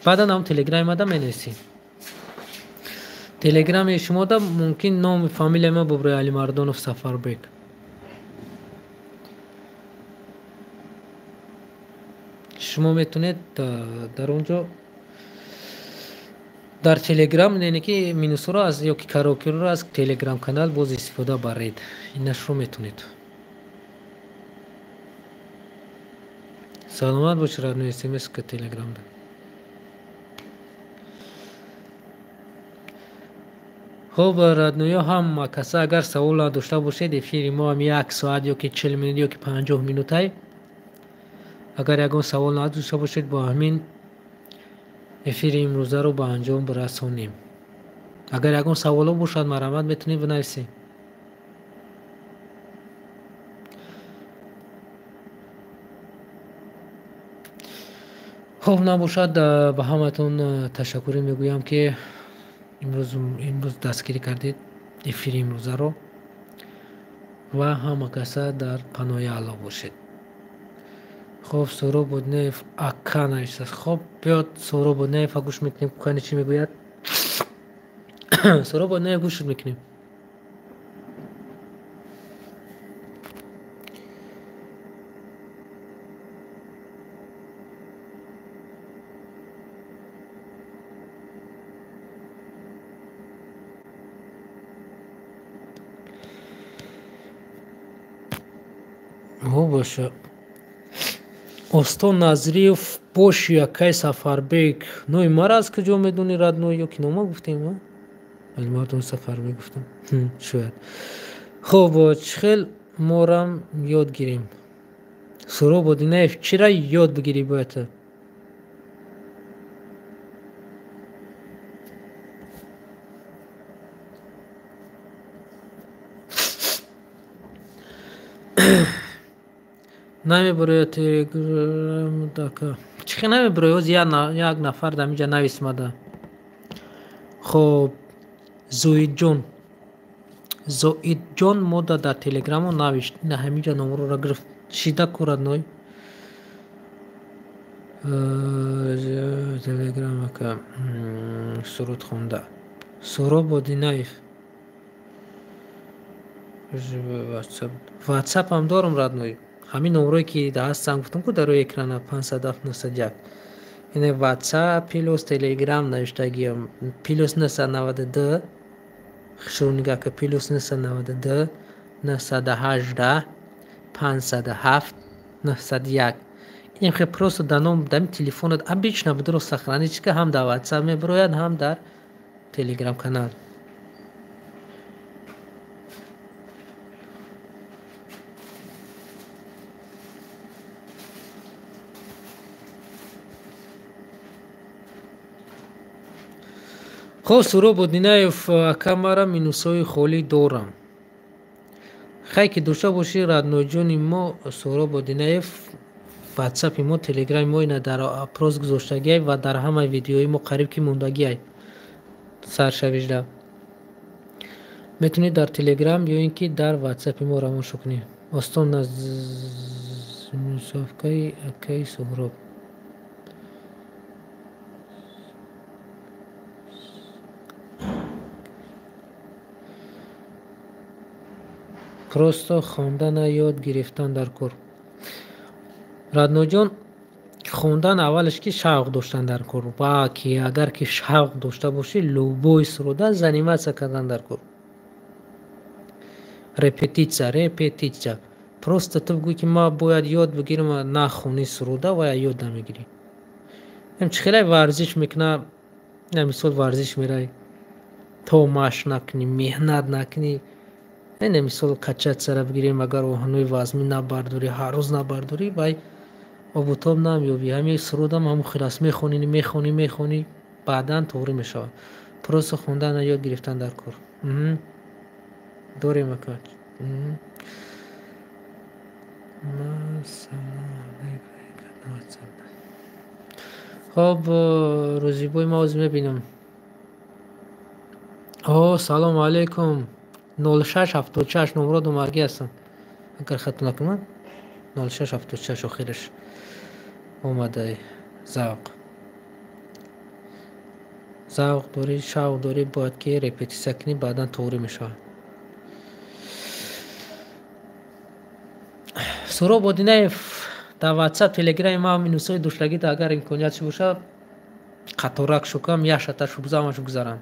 Баъдан ҳам телеграми мада менависӣ. Телеграми шумо да мумкин номи фамилияи ма буброи Алимардонов Сафарбек. Шумо метавонед дар он ҷо дар телеграм яъне ки минусҳоро аз ё ки караокеро аз телеграм канал боз истифода баред. Инашро метавонед. Саломат бошед, родной, смс ка телеграмда. Хоб, родноё, ҳама каса агар савол надошта бошед, эфири мо ҳам як соат ё ки 40 минут ё ки 50 минутай. Агар ягон савол надошта бошед, бо ҳамин эфири имрӯзаро ба анҷом бирасонем. Агар ягон саволо бошад, марҳамат, метавонед бинависед. Хоб, набошад, ба ҳаматон ташаккурӣ мегӯям ки Имрӯз дастгирӣ кардед эфири имрӯзаро ва ҳама каса дар паноҳи Аллоҳ бошед. Хоб, Суҳроб Одинаев ака навиштааст. Хоб, биёд Суҳроб Одинаева гӯш мекунем, кани чӣ мегӯяд. Суҳроб Одинаев гӯш мекунем. Боша. Остон Назриев боши акай Сафарбек. Ной мара аз куҷо медони родной ё ки нома гуфтем, вале мардум Сафарбек гуфтам. Шояд. Хоб, чӣ хел морам ёд гирем? Суҳроб Одинаев, чира ёд бигирӣ бояд? Намебарояд Телеграм дака. Чӣ хел намебарояд? Оз як нафар дар инҷа нависмада. Хоб, Зоидҷон. Зоидҷон мода дар Телеграмо навишт. Ина ҳаминҷа номроро гирифт. Шида ку родной? Телеграм ака суруд хонда. Суҳроб Одинаев. WhatsApp ҳам дорам родной. Ҳамин номрое ки ҳастам гуфтам ку дар рӯи экрана 507 901. Ине WhatsApp плюс Telegram навиштагиам плюс 992 шурӯъ нигаҳ ка плюс 992 918 507 901. Ин хел просто дар ном дар телефонат обычно бидро сохранить ка ҳам дар WhatsApp мебарояд, ҳам дар Telegram канал. Хоб, Суҳроб Одинаев ака мара минусҳои холӣ дорам. Хай ки дошта бошӣ роднойҷони мо Суҳроб Одинаев, WhatsApp-и мо, Telegram-и мо ина дар опрос гузоштагиай ва дар ҳамаи видеои мо қариб ки мондагиай саршавижда. Метавонед дар Telegram ё ин ки дар WhatsApp-и мо равон шо кунед. Остон Назмусовкаи акаи Суҳроб. Просто хондана ёд гирифтан дар кор. Роднойҷон, хондан аввалаш ки шавқ доштан дар кор ва ки агар ки шавқ дошта бошӣ, любой суруда заниматься кардан дар кор. Репетитсия, репетитсия. Просто ту бигӯй ки ман бояд ёд бигирам, нахонӣ суруда ва ёд намегирӣ. Чӣ хеле варзиш мекуна, мисол варзиш мерай, то машқ накунӣ, меҳнат накунӣ. Не, мисол качатсара бигирем, агар оҳанҳои вазмӣ набардорӣ, ҳар рӯз набардорӣ, вай обутоб намеёбӣ. Ҳамин сурудам ҳамон хел аст. Мехонӣ, мехонӣ, мехонӣ, баъдан тоғрӣ мешавад. Просто хондана ёд гирифтан дар кор. Дорем ака. Хоб, рӯзибои ма оз мебинам. О, салому алайкум. 0676 номро думаргӣ ҳастанд. Агар хато накунам 0676 охираш омадай. Завқ. Завқ дорӣ, шавқ дорӣ, бояд ки репетитсия кунӣ, баъдан тоғрӣ мешавад. Суҳроб Одинаев дар WhatsApp, Telegram ма минусҳои доштагида агар имконият бошад, қаторак шукам, як шата шубзамаш гузарам.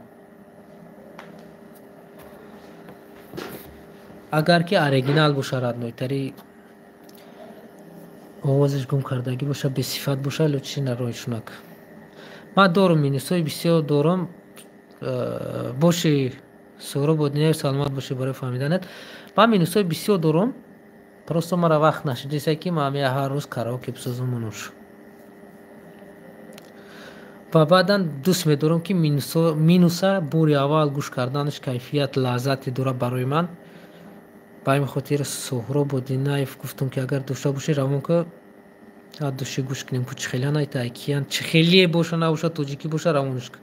Агар ки оригинал боша, роднойтари овозаш гум кардагӣ боша, бесифат боша, лучше нарои шунак. Ман дорум минусҳои бисёр дорам. Боши Суҳроб Одинаев, саломат бошӣ барои фаҳмиданат. Ман минусҳои бисёр дорам. Просто мара вақт нашидиса ки ман ҳар рӯз караоке бисозам нуш. Ва баъдан дӯст медорам ки минуса бори аввал гӯш карданаш кайфият, лаззате дорад барои ман. Ба ҳамин хотир Суҳроб Одинаев гуфтам ки агар дошта бошӣ равон ка души гӯш кунем, ку чӣ хеле найта киян, чӣ хеле боша набоша, тоҷикӣ боша равонаш кун.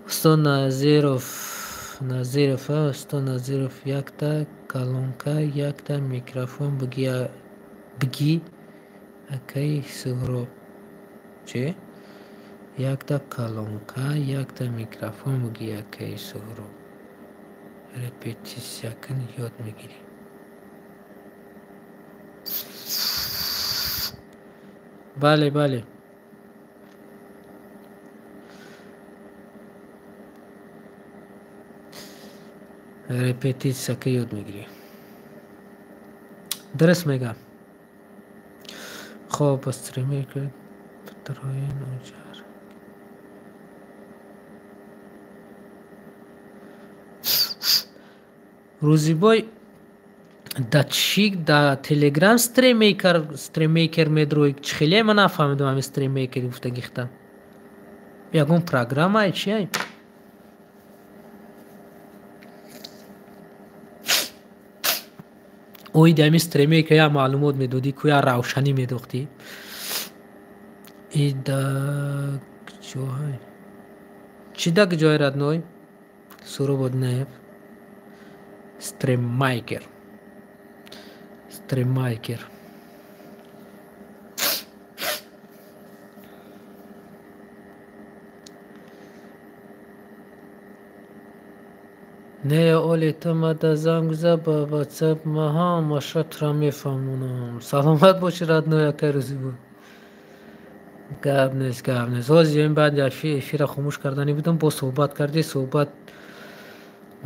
Устод Назиров, Назиров, устод Назиров, якта колонка, якта микрофон бигӣ акаи Суҳроб. Чӣ? Якта колонка, якта микрофон бигӣ акаи Суҳроб. Репетитсия кун, ёд мегирӣ. Бале, бале. Репетитсия ки ёд мегирӣ. Дуруст мегӯям. Хоб, стример Петроин Оҷар. Рӯзибой да чӣ да Телеграм стриммейкер медрои? Чӣ хеле ман нафаҳмидам ҳамин стриммейкер гуфтагихта. Ягон программае чиай? Оиди ҳамин стриммейкер як маълумот медодӣ, ку як равшанӣ медохтӣ. И да куҷоҳай? Чӣ да куҷои родной? Суҳроб Одинаев. Стриммайкер. Стриммайкер. Не, оли ту мада занг за ба WhatsApp, ма ҳамаша тура мефаҳмонам. Саломат бошӣ, родной, акай Рӯзибой. Гап нест, гап нест. Ҳозир ин баъди эфира хомӯш карданӣ будам, боз суҳбат кардӣ, суҳбат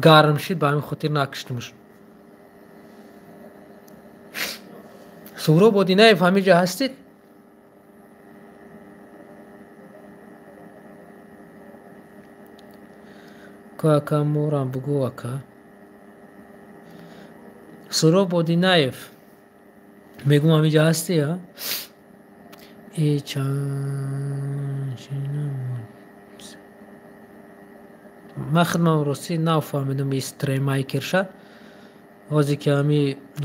гарм шид, ба ҳамин хотир накиштумш. Суҳроб Одинаев, ҳамин ҷо ҳастед? Ку ака морам бугӯ ака. Суҳроб Одинаев, мегӯм ҳамин ҷо ҳастӣ, а? И ман худмам ростӣ нафаҳмидам и стриммайкерша. Ҳозир ки ҳами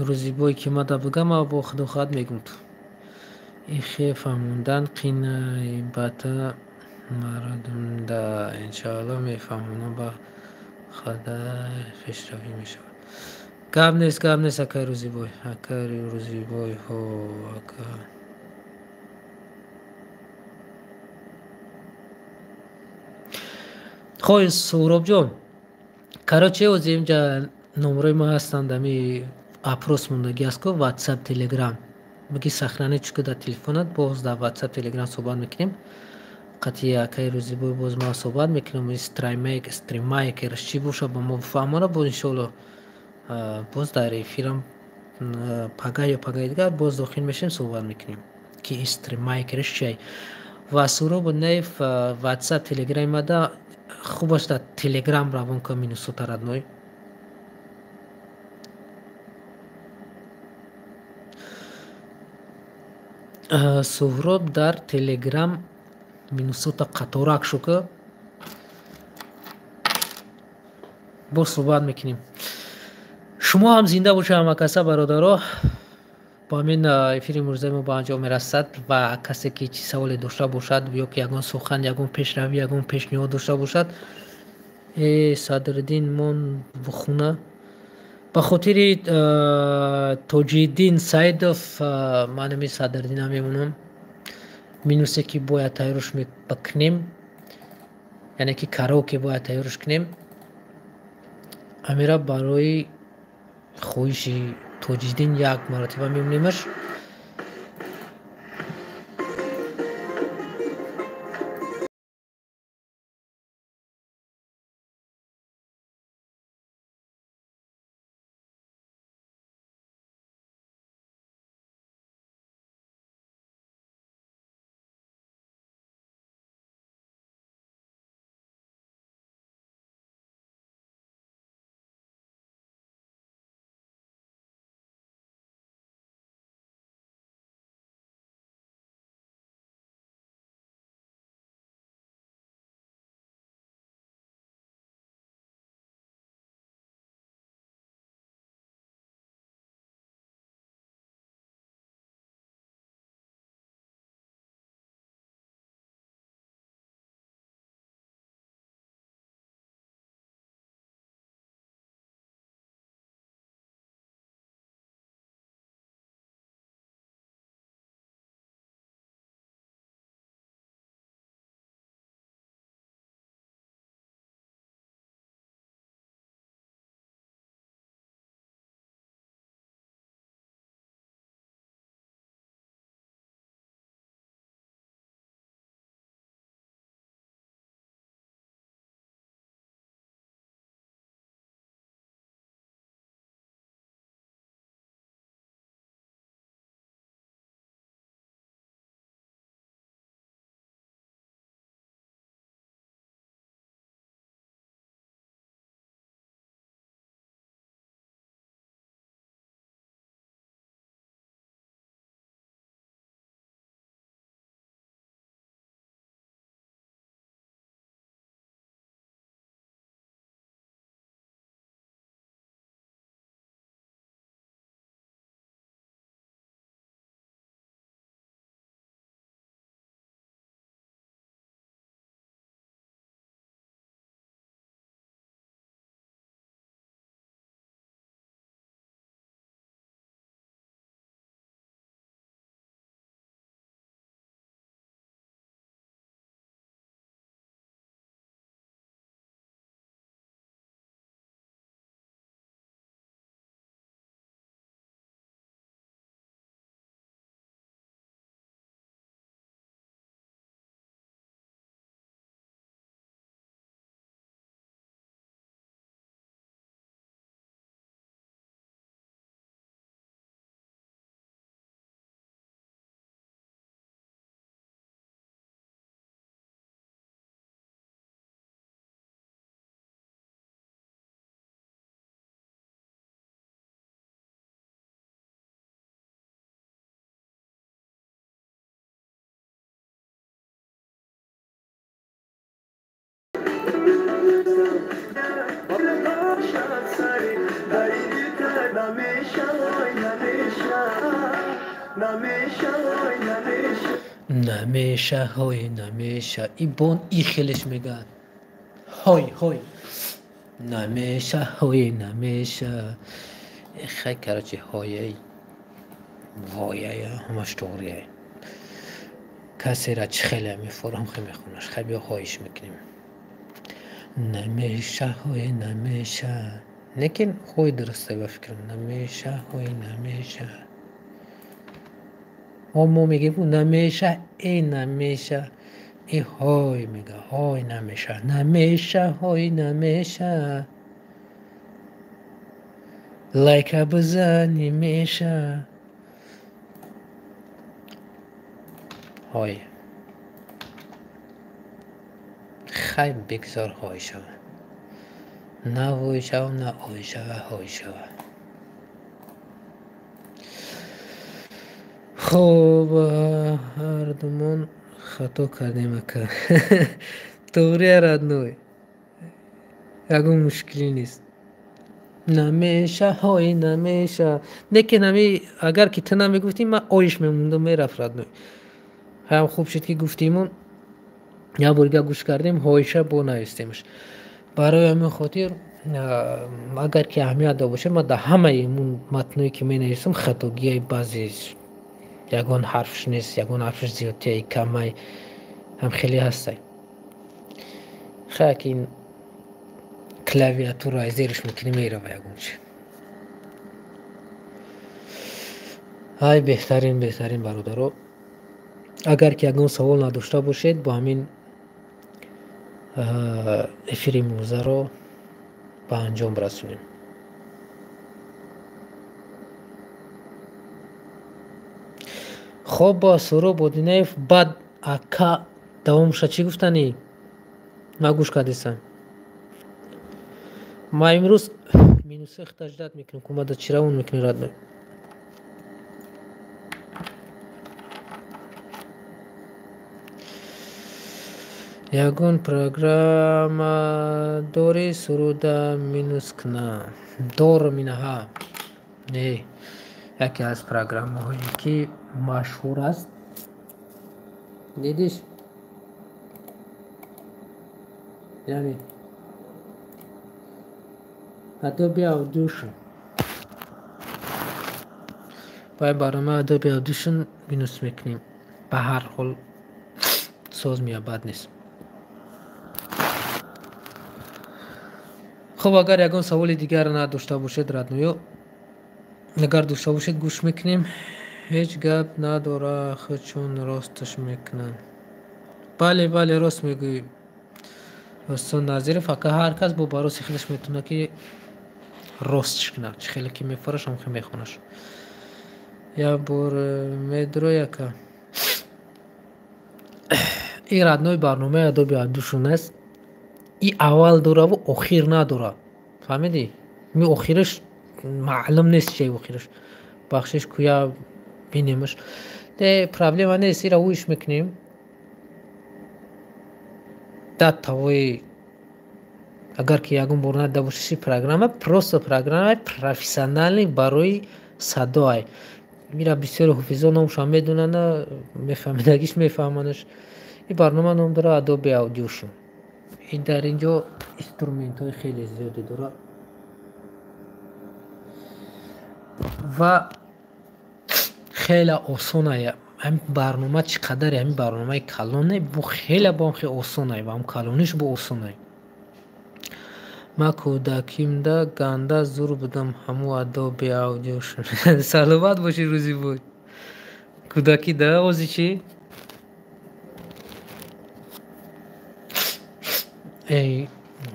Рӯзибое ки мада бугам, ман бо худо хоҳад мегӯм ту. Ихе фаҳмондан қинай бата мардумда, иншоалло мефаҳмонам, ба хада пешравӣ мешавад. Гап нест, гап нест, акай Рӯзибой, акай Рӯзибой, ҳо ака. Хой Суҳробҷон, короче, ҳозир инҷа номерои ма ҳастанд, ами опрос мондагӣ аст ку WhatsApp, Telegram. Биги сохранить ку дар телефонат, боз дар WhatsApp, Telegram суҳбат мекунем. Қатъи акаи Рӯзибой боз ман суҳбат мекунам, стриммайкер чӣ боша ба мо бифаҳмона, боз иншоалло боз дар эфирам пага ё пагаи дигар боз дохил мешавем, суҳбат мекунем ки стриммайкерш чиай. Ва Суҳроб Одинаев WhatsApp, Telegram мада хубаш дар Telegram равон кун минусота, родной. Суҳроб дар Telegram минусота қаторак шука, боз суҳбат мекунем. Шумо ҳам зинда бошед ҳамакаса бародаро. Бо ҳамин эфири имрӯзаи мо ба анҷом мерасад ва касе ки чӣ саволе дошта бошад ё ки ягон сухан, ягон пешравӣ, ягон пешниҳод дошта бошад, Садриддин мон бухуна. Ба хотири Тоҷиддин Саидов ман ҳамин Садриддина мемонам. Минусе ки бояд тайёрш бикунем, яъне ки караоке бояд тайёрш кунем, амира барои хоҳиши Тоҷиддин як маротиба мемонемаш. Намеша ҳой намеша. И бон и хелеш мегӯяд. Ҳой ҳой. Намеша ҳой намеша. Хай короче ҳояй вояя ҳамаш тоғрияй. Касера чӣ хеле мефорам хе мехонаш. Хай биё хоҳиш мекунем. Намеша ҳой намеша. Лекин ҳой дурусте ба фикрам. Намеша ҳой намеша. Мо мегӯем намеша э намеша. И ҳой мега ҳой намеша. Намеша ҳой намеша. Лайка бизани меша. Ҳой. Хай бигзор ҳой шава. На вой шава, на ой шава, ҳой шава. Хуб, ҳардумон хато кардем ака. Тоғрия родной. Ягон мушкилӣ нест. Намеша ҳой намеша. Лекин ҳами агар ки ту намегуфтӣ ман оиш мемондам мерафт родной. Ҳам хуб шуд ки гуфтимон. Як бор дига гӯш кардем, ҳоиша бо навистемаш. Барои ҳамин хотир агар ки аҳамият дошта бошад, ман дар ҳамаи матное ки менависам хатогияи баъзе ягон ҳарфш нест, ягон ҳарфш зиёдтияй камай ҳам хеле ҳастай. Хай ки ин клавиатура зериш мекунӣ мерава ягон чи. Ай беҳтарин, беҳтарин бародаро. Агар ки ягон савол надошта бошед, бо ҳамин эфири имрӯзаро ба анҷом расонем. Хоб, Суҳроб Одинаев баъд ака давомша чӣ гуфтанӣ? Ман гӯш кардесам. Ма имрӯз минуси хтаждат мекунем, кумада чӣ равон мекунӣ родной? Ягон программа дорӣ суруда минус кна? Дорам инаҳа. Не, яке аз программаҳое ки машҳур аст. Дидиш? Яъне Adobe Audition. Бай барнома Adobe Audition минус мекунем. Ба ҳар ҳол соз меябад нест. Хуб, агар ягон саволи дигар надошта бошед родноё, агар дошта бошед гӯш мекунем. Ҳеҷ гап надора, чун росташ мекунанд. Бале, бале, рост мегӯӣ Устод Назиров. Ака ҳар кас бо бароси худаш метавонад ки ростш кунад. Чӣ хеле ки мефараш, ҳам хел мехонаш. Як бор медрои ака. И родной барномаи Adobe Audition аст. И аввал дораву охир надора. Фаҳмидӣ? Ми охираш маълум нест чӣ охираш. Бахшиш куя бинемаш. Де проблема нест, ира уиш мекунем. Дат тавои агар ки ягон бор надида бошӣ программа, просто программаи профессионалӣ барои садоай. Мира бисёри ҳофизо номшам медонанд, мефаҳмидагиш мефаҳманаш. Ин барнома ном дорад Adobe Audition. Ин дар ин ҷо инструментҳои хеле зиёде дорад ва хеле осонае. Ҳамин барнома чӣ қадаре, ҳамин барномаи калоне, бо хеле бо ҳам хеле осонае ва ҳам калониш бо осонае. Ман кӯдакимда ганда зур будам ҳаму Adobe Audition. Саломат бошӣ рӯзи буд. Кӯдакӣ да ози чӣ? Эй,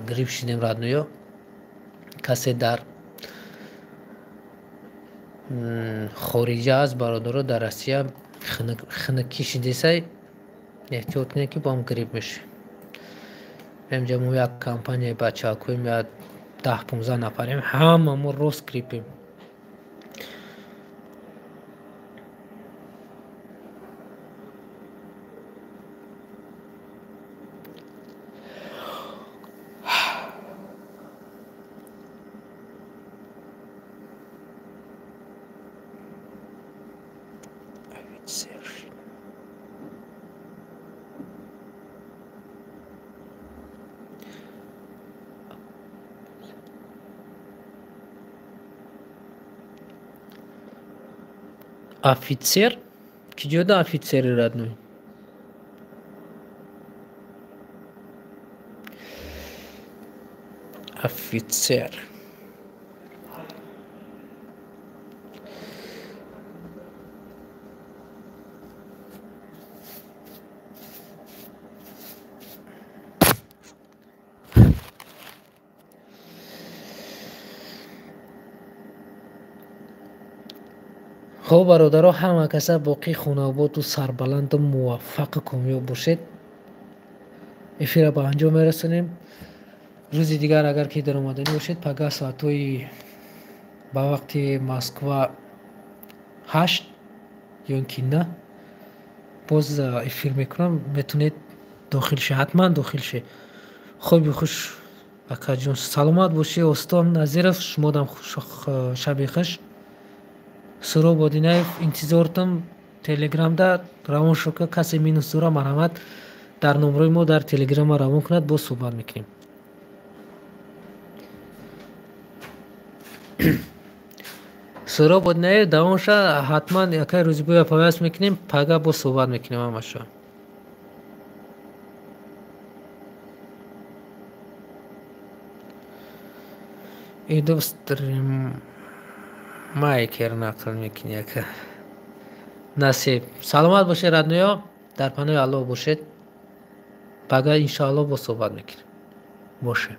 грипп шидем родноё. Касе дар хориҷа аст бародаро, дар Россия хунукӣ шидесай, эҳтиёт кунед ки бо ҳам грипп мешавед. Инҷа мо як компанияи бачаҳакоем, як 10-15 нафарем, ҳама мо рост гриппем. Офицер. Офицер? Киҷода офицери, родной? Офицер. Хоб, бародаро, ҳама каса боқӣ хонаободу сарбаланду муваффақу комёб бошед. Эфира ба анҷом мерасонем. Рӯзи дигар, агар ки даромаданӣ бошед, пага соатҳои ба вақти Москва 8 ё ин ки 9 боз эфир мекунам. Метавонед дохил ше, ҳатман дохил ше. Хоби хуш, акаҷон, саломат бошӣ. Остон Назиров, шумодам шаби хуш. Суроб Одинаев, интизортам. Телеграмда равон шука. Касе минус дора, марҳамат, дар номрои мо дар телеграма равон кунад, боз суҳбат мекунем. Суроб Одинаев, давом ша, ҳатман якай рӯзигӯя пайваст мекунем, пага боз суҳбат мекунем ҳамаша. Иду стрим майкер нақл мекунӣ, яка насиб. Саломат бошед, родной ё, дар паноҳи Аллоҳ бошед. Пага, иншоаллоҳ, боз суҳбат мекунем. Боше.